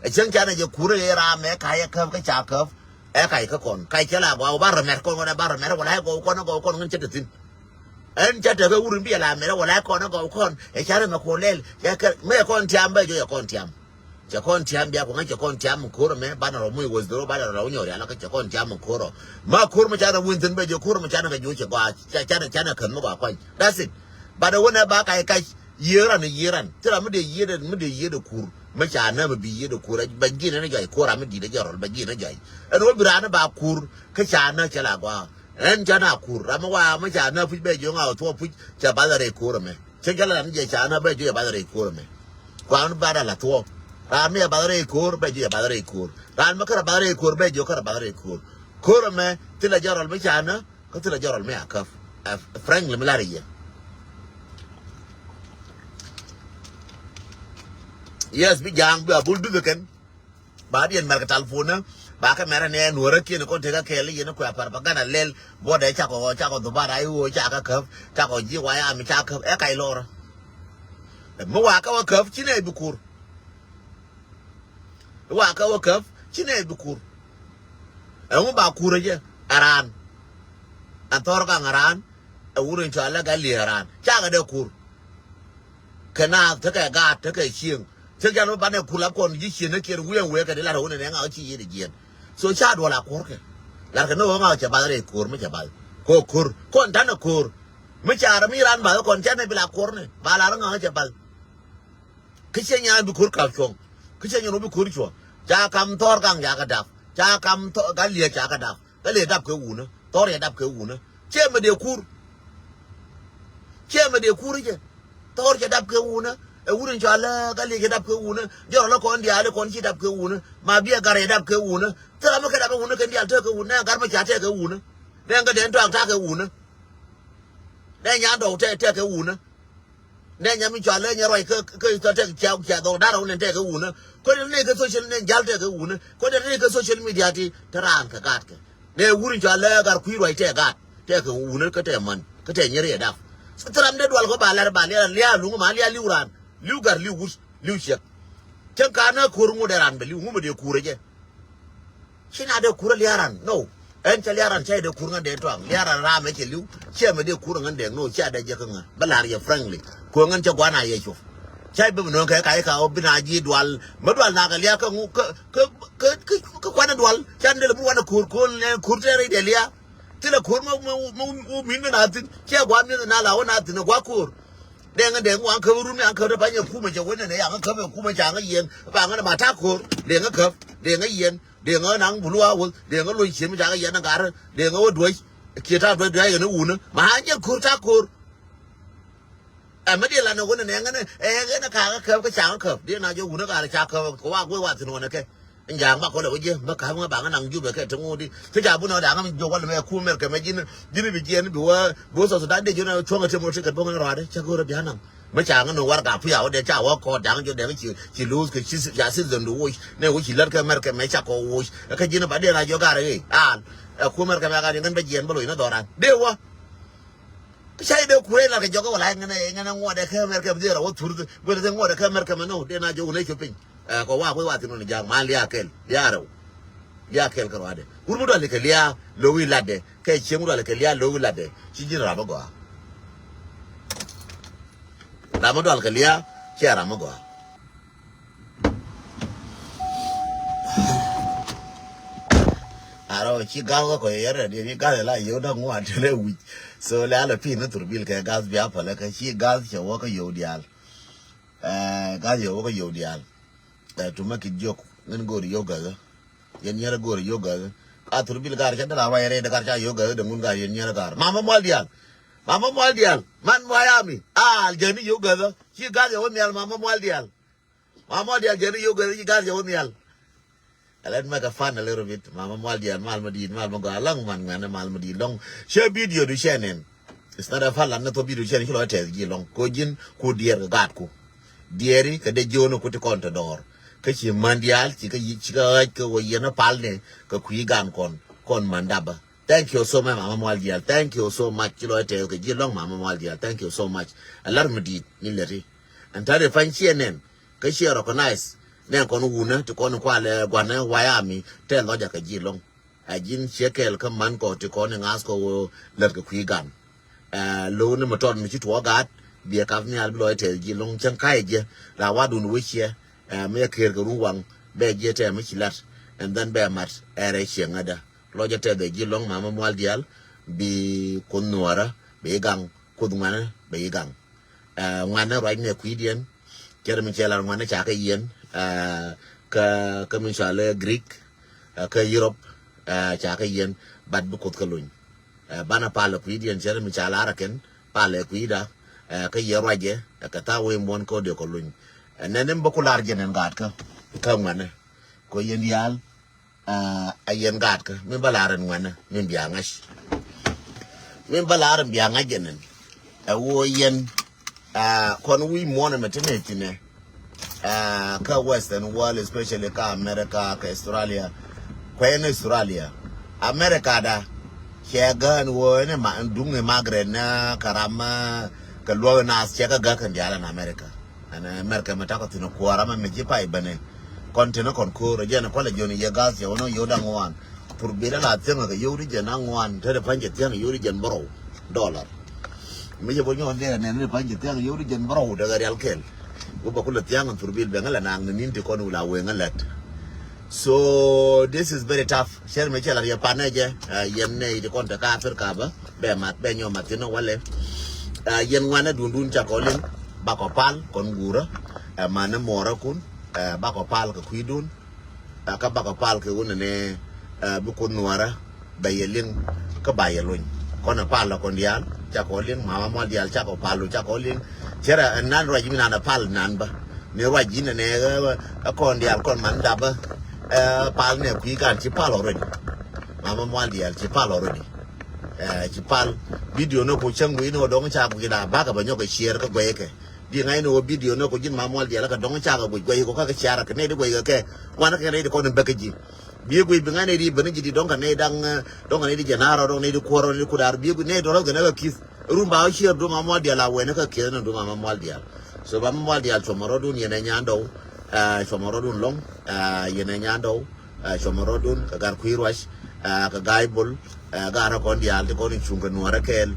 Ɛ cäŋ ca nɛ jɛ kur ɛ ram mɛ ka yɛ käp kä ca käp. Ɛ kac kä kɔn kac cɛ la gɔaa wä ba rɔ mɛr kɔn wä ba rɔ mɛr wä la ɛ gɔw kɔn ɛ gɔw kɔn ŋän cɛ te thi̱n. Ɛn ca tekɛ wur in bi ɛ la mɛrɛ wala kɔn ɛ gɔw kɔn ɛ ca rɛ mɛ kuɔ lɛl. Ca kɛ mɛ kɔn tiam bɛ jɔ yɛ kɔn tiam. Cɛ kɔn tiam bia kuɔ ŋa cɛ kɔn tiam ko̱r mɛ banɛ rɔ muc wes dhoro banɛ rɔ nyɔri ala kä cɛ kɔn tiam ko̱r rɔ. Ma ko̱r mɛ ca rɛ wun thin bɛ jɔ ko̱r mɛ ca rɛ kɛ jɔ cɛ gɔa ca ca rɛ ca rɛ kɛn mɛ gɔa kɔny. That's it. But ɛ wun ɛ ba kac kac. Yiëë ran, yiëë ran. Thil ram mi dee yiëëdɛ, mi dee yiëëdɛ kur. Mi ca nä mi bi yiëëdɛ kur. Bɛ ji̱n ɛn jɔc kur ram mi di̱t ɛ jɔrɔl bɛ ji̱n ɛ jɔc. Ɛn wä bi ran ba kur kä ca nä cɛ la gɔaa. Ɛn ca na kur ram mi wa mi ca nä puc bɛ jiök ŋa wä thuɔɔk puc. Ca bath rɛy kur ɛmɛ. Cä jal ram jɛ ca nä bɛ jiök ɛ bath rɛy kur ɛmɛ. Kuan bath ala thuɔɔk. Ram mi ɛ bath rɛy kur bɛ jiök ɛ bath rɛy kur. Ram mi kärɛ bath rɛy kur bɛ jiök kärɛ bath rɛy kur. Kur ɛmɛ thilɛ jɔrɔl mi ca nä. Kä thilɛ jɔrɔl mi a käp. Ɛ, frankly mi lar i̱ yɛ. Yes, bi ja̱a̱ŋ bi a bul duth kɛn. Ba diɛn mɛr kɛ talpon ni ba kɛ mɛr ni ɛn wärä kiɛn kɔn tekɛ kɛɛl i̱ yɛn kuɛ propaganda lɛl. Buɔdɛ cakɔ cakɔ dhubat a i̱ ɣöö cakɛ käp cakɔ ji̱ wa ya mi ca käp ɛ kac lɔrä. Mi wa kä wä käp ci nɛ bi kur. Wa kä wä käp ci nɛ bi kur. Ɛŋu ba kur ɛ jɛ ɛ raan. Ɛn thɔr kaŋ ɛ raan. Ɛ wur in cɔal ɛ gat li̱eer ɛ raan cakɛ dee kur. Kɛ naath tekɛ gaat tekɛ cieŋ. Cä jal mi banɛ kur la kɔn ji̱ cien ni kiɛn wiɛn wee kɛ di lat ɛ wun in ɛ ŋa̱k ci yiëëd ɛ jiɛn. So ca duɔl a kuɔr kɛ. Lat kɛ ni ɣöö ŋa̱k cɛ bath rɛy ko̱r mi cɛ bath ko̱ ko̱r kɔn tanɛ ko̱r. Mi ca rɛ mi raan bath kɔn canɛ bi la kuɔr ni ba lar ŋa̱k cɛ bath. Kä ciɛ nyan bi ko̱r kap cuɔ̱ŋ. Kä ciɛ nyan bi ko̱r cuɔ̱ŋ. Ca kam thɔr kaŋ ca kɛ dap. Ca kam thɔr gat liɛk ca kɛ dap. Gat liɛk dap kɛ wunä. Thɔr cɛ dap kɛ wunä. Ciɛ mɛ dee kur. Ciɛ mɛ dee kur cɛ. Thɔr cɛ dap kɛ wunä. Ɛ wun in cɔal ɛ gat liɛk cɛ dap kɛ wunä. Jɔrɔ lä kɔn diaal kɔn ci dap kɛ wunä. Ma biɛ gar cɛ dap kɛ wunä. Thil ram mi kɛ dap kɛ wunä kɛn diaal tɛk kɛ wunä. Nɛ gar mi ca tɛk kɛ wunä. Nɛ gat dee tɔak tak kɛ wunä. Nɛ nyan dɔw tɛk tɛk kɛ wunä. Nɛ nyam mi cɔal lɛ nyɛ ruac kä kä kä tɛk cia cia dhɔk darɛ wunɛ tɛk kɛ wunä. Kɔn ni kɛ social nɛ jal tɛk kɛ wunä. Kɔn ni kɛ social media ti te raan kɛ gaat kɛ. Nɛ wur in cɔal lɛ gar kui̱ ruac tɛk gaat tɛk kɛ wunä kä tɛk man kä tɛk nyɛ riɛ dap. Thil ram dee dual kɔ ba lɛr ba lial lial luŋ ma lial liu raan liu gar liu wut liu ciɛk. Cäŋ ka nä ko̱r ŋut ɛ raan bɛ liu ŋumɛ dee kur ɛ jɛ. Ci na dee kur ɛ lia̱a̱ ran no. Ɛn cɛ lia̱a̱ ran cɛ dee kur ŋän dee tuaŋ lia̱a̱ ran ram ɛ cɛ li̱w. Ciɛ mɛ dee kur ŋän dee no ciɛ dee jɛ kä ŋän bä la̱r yɛ frankly. Kuɛ ŋän cɛ gua̱n a yɛ cup. Cɛ bi mi nööŋ kɛ ka i̱ ka ɣöö bi na ji̱ dual mɛ dual na kɛ lia̱a̱ kä ŋu kä kä kä kä kuanɛ dual. Can dee lɛ bi wanɛ kur kur lɛ kur tɛ rɛy dee lia̱a̱. Thilɛ kur mɛ mɛ mɛ wä mi̱n mɛ na thi̱n ciɛ gua̱n mi̱n na la wä na thi̱n ɛ gua̱n kur. Dee ŋän dee ŋuan käp run mi an käp dee panyɛ kumɛ cɛ wä nɛnɛ yaŋ käp ɛ kumɛ ca ŋä yɛn ba ŋän ma ta̱a̱ kur dee ŋä käp dee ŋä yɛn. Deŋä naŋ bulu a wä deŋä loc ciem ca kɛ yɛn ɛ gat deŋä wä duäc. Kiɛ ta̱a̱ duäc duäc kɛ ni wunä ma a nyɛ ko̱r ta̱a̱ ko̱r. Ɛmɛ diɛ lan ɛ wä nɛ nɛ ŋänɛ ɛ ɣän ɛ ka̱a̱k ɛ käp kä ca̱a̱ŋ ɛ käp diɛ na jɛ wunä gat ɛ ca käp kɛ wa guic wa thi̱n wä nɛ kɛ. Ja̱a̱ŋ ba kɔlɛ wä jiɛ mɛ ka̱p ŋä ba ŋä naŋ jupɛ kɛ ti ŋuudi kä ca bunɛ wä da̱a̱ŋ ɛ mi jiök wä lɛ mɛ ku mɛr kɛ mɛ ji̱n ji̱n bi jiɛn bi wä bi wä South Sudan dee ji̱n ɛ cuɔ̱ŋ ɛ tëmɔ ti kɛ duɔ̱ŋ ɛn rɔaadɛ cä go̱o̱r ɛ bia̱ naŋ. Mɛ ca ŋä ni warɛga puya wä dee ca wä kɔɔt da̱ŋ jɔ dee ŋä ci ci luuth kɛ ci ca citizen du woc. Nɛ wä ci lät kɛ America mɛ ca kɔ woc. Ɛ kä ji̱n ba dee na jɔ gar ɛ al. Ɛ ku America mɛ gar yɛ ŋän bɛ jiɛn bä loc ni dhɔran dee wä. Ca i̱ dee ku rɛy lat kɛ jɔk ɛ wala ŋän ɛ ŋän ɛ ŋuɔt ɛ kä America mɛ dee ra wä thur. Guɛl ɛ ŋuɔt ɛ kä America mɛ no dee na jɔ wun ɛ cop piny. Ɛ kɔ wa kui̱ wa thin wä ni ja̱a̱k ma lia̱a̱ kɛl lia̱a̱ rɛw. Lia̱a̱ kɛl kärɔadɛ wur mi dual kɛ lia̱a̱ lo̱wi latdɛ. Kɛ cieŋ mi dual kɛ lia̱a̱ lo̱wi latdɛ ci ji̱n ram mi gɔaa. Ram mi dual kɛ lia̱a̱ ciɛ ram mi gɔaa. Arɔ ci ga̱th kä kɔc yɛrɛ diɛ ni ga̱th la yio̱w da̱k ŋuan te lɛ wi̱c. So lɛ alɛ pi̱n ni thurbil kɛ ga̱th bia pälä kä ci ga̱th cɛ wä kä yio̱w diaal. Ɛ ga̱th cɛ wä kä yio̱w diaal. Ɛ tumä kit jiök ŋän go̱o̱r yio̱w gäthä. Yɛn nyɛrɛ go̱o̱r yio̱w gäthä. A thurbil gar cɛ dee la ruac rɛy de gar ca yio̱w gäthä de ŋun gar yɛn nyɛrɛ gar mama mual diaal. Mama mual diaal man mual yami al jäni yio̱w gäthä. Ci ga̱th cɛ wä nhial mama mual diaal. Mama mual diaal jɛn i̱ yio̱w gɛn i̱ ga̱r jɛ wä nhial. Ɛ lɛt mɛk ɛ fan a little bit. Mama mual diaal mal ma di̱i̱t mal ma gɔaa läŋ man ŋuɛn ɛ mal ma di̱i̱t lɔŋ. Cɛ video du cɛ nɛn. It's not a fan lan ni thop video cɛ nɛn ci lɔ tɛth ji̱ lɔŋ. Ko ji̱n ku diɛɛr kɛ gaatku. Diɛɛri kɛ dee jiön ku ti kɔn te dɔɔr. Kä ci män diaal ci kä ci kä ɣäc kä wä yɛn ɛ pal ni kɛ kui̱ gan kɔn kɔn män dapä. Thank you so much mama mual diaal. Thank you so much ci lɔ tɛth kɛ ji̱ lɔŋ mama mual diaal. Thank you so much. A lar ma di̱i̱t ni lɛti. Ɛn ta̱rɛ pa̱ny ciɛ nɛn. Kä ciɛ recognize nɛ kɔn wunä ti kɔn kualɛ gua̱nɛ wayami tɛ lɔcɛ kɛ ji̱ lɔ̱ŋ. Ɛ ji̱n ciɛ kɛɛl kä man kɔ ti kɔn i̱ ŋa̱th kɔ wä lät kɛ kui̱ gan. Ɛ, lo̱w ni mi tɔt mi ci tuɔɔk gaat, biɛ kap nhial bi lɔc tɛth ji̱ lo̱ŋ cäŋ ka̱yɛ jiɛ la wadun wec ciɛ. Ɛ, mi ɛ ker kɛ run waŋ bɛ jiɛ tɛm mi ci lat, and then bɛ mat ɛ rɛy cieŋädä. Lɔcɛ tɛth ɛ ji̱ lo̱ŋ mama mual diaal, bi Kuoth nuɔɔrä bɛ i̱ gaŋ, Kuoth ŋuanä bɛ i̱ gaŋ. Ɛ, ŋuanä ruac nɛ kui̱diɛn, cɛ rɛ mi cɛ lar ŋuanä ca kɛ yiɛn, ɛ, kä, kä mi cɔal ɛ Greek, ɛ, kä Europe, ɛ, ca kɛ yiɛn, but bi Kuoth kɛ luny. Ɛ, banɛ pal ɛ kui̱diɛn cɛ rɛ mi ca lar ɛ kɛn, pal ɛ kui̱da, ɛ, kä yɛ ruacɛ, ɛ, kɛ tha̱a̱ŋ wee muɔ̱n kä dee kɔ luny. Ɛ, nɛn ni mi bä ku lar jɛ nɛn gaat kä, kä ŋuanä. Kɔ yɛn diaal, ɛ, a yɛn gaat kä, mi bä lar ɛn ŋuanä, mi bia ŋa̱c. Mi bä lar ɛn bia ŋa̱c jɛ nɛn. Ɛ woo yɛn, ɛ, kɔn wi̱i̱ muɔ̱n ɛmɛ ti nɛ thinɛ. Ɛ, kä Western world, especially kä America, kä Australia. Kuɛ ni Australia. America da, cɛ gään woo ni ma, duŋ ni Margaret na karam, ɛ, kɛ luɔk nas cɛ kä gään kɛn diaal ɛn America. Ɛn America mɛ takɔ thin kuɔra mɛ mi ji̱ pay bɛnɛ. Kɔn tin kɔn ko̱r, jɛn kualɛ jiɔn yɛ gas cɛ wä ni yio̱w da̱ŋ wan. Pur bi la la thiäŋ kɛ yio̱w di jɛn aŋuan, te di pa̱ny jɛ thiäŋ yio̱w di jɛn bärɔw dollar. Mi jɛ bä nyɔn dee nɛn ni pa̱ny jɛ thiaŋ yio̱w di jɛn bärɔw dee kɛ rial kɛl. Wä bä kulɛ thiaŋ in thurbil bɛ ŋä lɛ naŋ ni nin ti kɔn wula wee ŋä lɛt. So this is very tough. Cɛr mi cɛ la riɛ pan nɛ jɛ, ɛ, yɛn nɛ iti kɔn te ka Africa bä, bɛ mat, bɛ nyɔ mat thin walɛ. Ɛ, yɛn ŋuanɛ dun dun ca kɔ liŋ, bakɔ pal, kɔn gurä, ɛ, manɛ mɔrä kun, ɛ, bakɔ pal kɛ kui̱ dun. Ɛ, kä bakɔ pal kɛ wunɛ nɛ, ɛ, bi Kuoth nuɔrä bɛ yɛ liŋ kä ba yɛ luny. Kɔn ɛ pal la kɔn diaal cakɔ liŋ, mama mual diaal cakɔ pal lu cakɔ liŋ. Cɛ rɛ, ɛ, nan ruac mi nan ɛ pal nan bä. Ni ruac inɛ nɛ, ɛ, ɛ, kɔn diaal kɔn man dap bä. Ɛ, pal nɛ kui̱ kan ci pal already. Mama mual diaal ci pal already. Ɛ, ci pal. Video ni ku cäŋ ku inɛ wä dɔŋ cak wi̱i̱ da bakɛ bä nyɔk kɛ share kä guɛy kɛ. Di ŋa̱c ni wä video ni ku ji̱n ma mual diaal kä dɔ̱ŋ cakɛ guic guɛy ku kakɛ ciara kɛ nɛy di guɛy kɛ kɛ. Wanɛ kɛ nɛy di kɔn in bäk kä ji̱. Bi guic bi ŋa̱c nɛy di ben ji̱ di dɔ̱ŋ kɛ nɛy daŋ, eh, dɔ̱ŋ kɛ nɛy di jɛn arɔ dɔ̱ŋ nɛy di kuɔr nɛy di kudar. Bi guic nɛy dɔ̱ŋ kɛ nɛy kɛ ki̱th. Rum ba wä cier du ma mual diaal a wɛn kä ki̱th ni du ma mual diaal. So ba ma mual diaal cuɔmɔ rɔ dun yɛn ɛ nyandɔw. Eh, cuɔmɔ rɔ dun lɔŋ. Eh, yɛn ɛ nyandɔw. Ɛ, cuɔmɔ rɔɔdun kɛ gar kui̱ ruac, ɛ, kɛ ga̱a̱c bol, ɛ, ga̱a̱ rɔ kɔn diaal ti kɔn in cuŋ kɛ nuɔɔrä kɛɛl,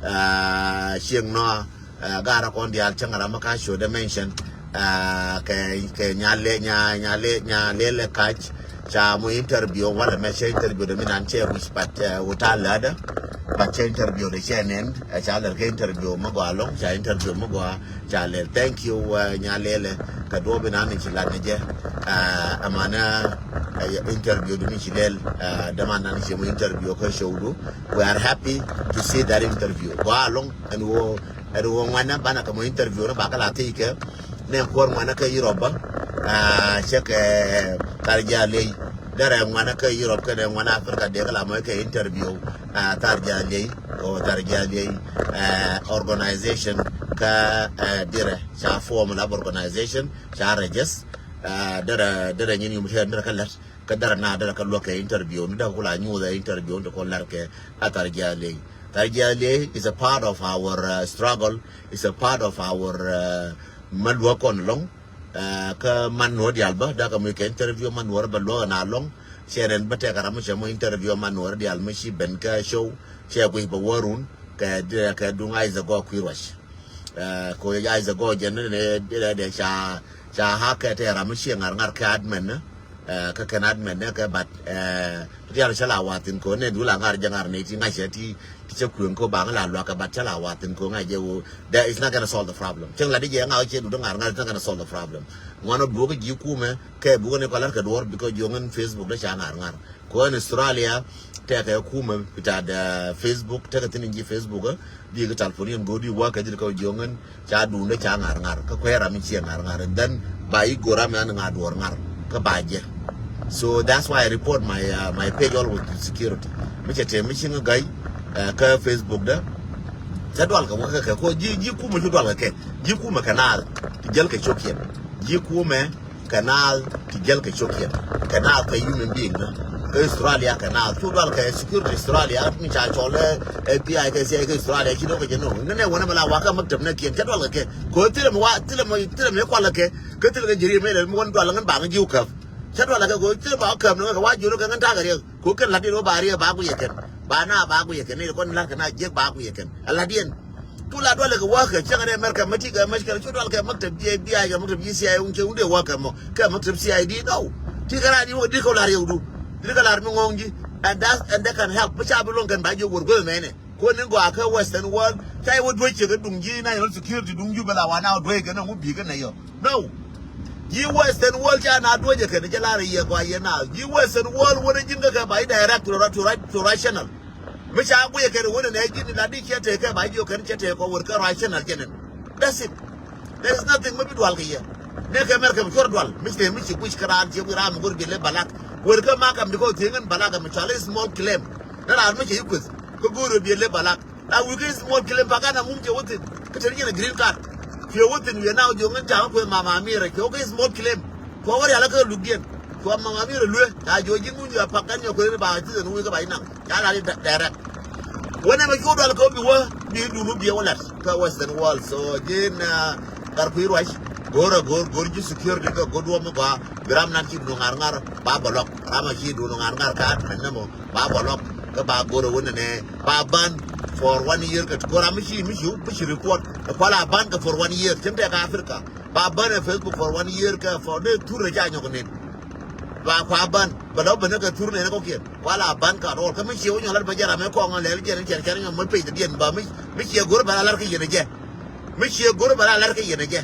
ɛ, cieŋ nɔa, ɛ, ga̱a̱ rɔ kɔn diaal cäŋ ram mi ka̱c cuɔ̱t dee mention, ɛ, kɛ, kɛ nyalɛ, nya, nyalɛ, nyalɛ lɛ ka̱c, ca mɔ interview, walɛ mɛ cɛ interview dee mi nan cɛ wi̱c, but, ɛ, wä ta̱a̱ lädä, but cɛ interview dee cɛ nɛn, ɛ, ca lɛr kɛ interview mi gɔaa lɔŋ, ca interview mi gɔaa, Ca lɛl, thank you, uh, nya lɛlɛ. Kɛ duɔ̱ɔ̱p inan ni ci lat ni jɛ. Uh, amanä, uh, interview du ni ci lɛl. Uh, däman nan ci mu interview kä show du. We are happy to see that interview. Gɔaa lɔŋ ɛn ɣöö, ɛn ɣöö ŋuanä banɛ kɛ mu interview ni bakɛ la thiec kɛ. Nɛ kuɔr ŋuanä kä Europe bä. Uh, cɛ kɛ thar jɛ a ley. Derɛ ŋuanä kä Europe kɛnɛ ŋuanä Africa dee kɛ la mɔ kɛ interview. Uh, thar jɛ a ley. Kɛ ɣöö thar jɛ a ley. Uh, organization kä, uh, dirɛ. Ca form lap organization, ca register, uh, derɛ, derɛ nyin yum tɛn derɛ kä lɛt, kä derɛ na derɛ kä luäk kɛ interview, ni derɛ kula nyuuth ɛ interview, ni kɔ lɛr kɛ a thar jɛ a ley. Thar jɛ a ley is a part of our, uh, struggle, is a part of our, uh, ma luäk kɔn lɔŋ, uh, kä man nuɔ̱r diaal bä, derɛ kɛ mi kɛ interview man nuɔ̱r bä luäk na lɔŋ, cɛ rɛn bä tɛk a ram mi cɛ mɔ interview man nuɔ̱r diaal mi ci ben kä show, cɛ guic bä wä run, kɛ, kɛ duŋ a is a gɔaa kui̱ ruac. Ɛ, ko ya is a go jɛn ni ni dɛ dɛ ca, ca ha kɛ tɛ ram mi cie ŋar ŋar kɛ admin ni. Ɛ, kɛ kɛn admin ni kɛ, but, ɛ, ti dial cɛ la wathin ko ni du la ŋar jɛ ŋar ni ti ŋa̱cɛ ti, ti cɛ kueŋ ko baŋ la luak kɛ, but cɛ la wathin ko ŋa̱cɛ wo. That is not gonna solve the problem. Cɛŋ la di jɛ ŋa̱ cɛ du di ŋar ŋar, it's not gonna solve the problem. Ŋuan ɔ buk ji̱ kumɛ kɛ buk ni kɔlar kɛ duɔr because joŋ in Facebook dɛ ca ŋar ŋar. Ko ɛn Australia tɛkɛ kumɛ bita da Facebook, tɛkɛ thin in ji̱ Facebook, eh, di kɛ talpon yɛn go̱o̱r di wä kɛ jil kɛ jiɔŋ ɛn ca duundɛ ca ŋar ŋar. Kä kuɛ ram in ciɛ ŋar ŋar. And then ba i̱ go̱o̱r ram in ŋar duɔr ŋar. Kä ba jɛ. So that's why I report my, uh, my page always to security. Mi cɛ tɛm mi ci ŋä gay, uh, kä Facebook dɛ. Cɛ dual kɛ wä kɛ kɛ ko ji̱, ji̱ kumɛ ci dual kɛ kɛ. Ji̱ kumɛ kɛ naath. Ti jäl kɛ cok yɛn. Ji̱ kumɛ kɛ naath ti jäl kɛ cok yɛn, kɛ naath kɛ human being ni. Kä Australia kɛ naath cu dual kɛ security Australia mi ca cɔl ɛ F B I kɛ C I A kɛ Australia ci dɔk kɛ jɛ nɔ. Ŋänɛ wänɛ mi la wakä maktab nɛ kiɛn cɛ dual kɛ kɛ. Kɛ thilɛ mi wa, thilɛ mi, thilɛ mi kual kɛ kɛ. Kɛ thilɛ kɛ jɛ riɛ mi lɛ mi wän dual ŋän baŋ jiw käp. Cɛ dual kɛ kɛ thilɛ ba käp ni kɛ wa jiw ni kɛ ŋän takɛ riɛ. Kɛ kɛ lat in wä ba riɛ ba ku yɛ kɛn. Ba na ba guiyɛ kɛn ni kɔn lar kɛ na jiɛk ba guiyɛ kɛn. Ala diɛn. Cu la dual kɛ wäkɛ cɛ kɛ ni America mɛ ti kɛ mɛ kɛ cu dual kɛ maktab F B I kɛ maktab C I A wun cɛ wun dee wäkɛ mɔ kɛ maktab C I D no. Ti kɛ ra di wä di kɛ lar yɛ wudu. Di kɛ lar mi ŋɔŋ ji. And that and that can help. Bä ca bi loŋ kɛn ba jiɛk wur guiyɛ mɛ nɛ. Kuɔn ni gɔaa kä Western world ca iwä duec cɛ kɛ duŋ ji̱ national security duŋ ji̱ bɛ la wa na duec kɛ nɛ ŋu bi kɛ nɛ yɔ. No. Ji̱ Western world ca na duec kɛ ni jɛ la rɛ yɛ gɔaa yɛ na ji̱ Western world wä ni ji̱n kɛ kɛ ba i̱ direct to ra- to ra- to rational. Mi ca guic kɛ ni wä ni nɛ ji̱n ni la di cɛ tëë kɛ ba i̱ ji̱ kɛ ni cɛ tëë kɔ wër kɛ rational jɛ nɛn. That's it. There is nothing mi bi dual kɛ yɛ. Ni kɛ mɛr kɛ bi cuɔr dual mi ci tëë mi ci guic kɛ raan ci guic raan mi go̱r bi lɛ balak. Wër kɛ ma kam di kɔ thiee ŋän balak mi cɔal i̱ small claim. Ni raan mi cɛ i̱ kueth. Kä go̱o̱r ɛ biɛ lep alak. A wi̱i̱ kä small claim pa kan a mum cɛ wä thi̱n. Kä te ni yɛn a green card. Cuɛ wä thi̱n wiɛ na wä jiɔk ŋän ca wä kueth mama mirɛ cuɛ wä kä small claim. Cuɛ wä rial kä lukdiɛn. Cuɛ mama mirɛ luee ca jiɔ ji̱n wun jɔ a pak kan nyɔ kueth ni ba citizen wun kä ba inaŋ. Ca la ni direct. Wä nɛ mɛ cu dual kä bi wä bi dun wä biɛ wä lat kä Western world. So ji̱n gat kui̱ ruac. Go̱o̱r a go̱o̱r go̱o̱r ji̱ security kä go̱o̱r duɔm mi gɔaa. Bi ram nan ci dun ŋar ŋar ba bä lɔk. Ram a ci dun ŋar ŋar ka mɛn nɛ mɔ. Ba bä lɔk kä ba go̱r wä nɛnɛ ba ban for one year kä ti go̱r ami ci mi ci mi ci report. Ɛ kuala ban kä for one year cin tɛ ka Africa. Ba ban ɛ Facebook for one year kä for de thur rɛ ca nyɔk nin. Ba kua ban bɛ lɔ bɛ nɛ kɛ thur nɛnɛ kɔkiɛn kuala ban ka rɔl kä mi ci wä nyɔk lat bɛ jɛ ram ɛ kɔŋ lɛl jɛ ni cɛr cɛr nyɔk mɛ pec diɛn ba mi mi ci go̱r bɛ la lar kä yɛn jɛ. Mi ci go̱r bɛ la lar kä yɛn jɛ.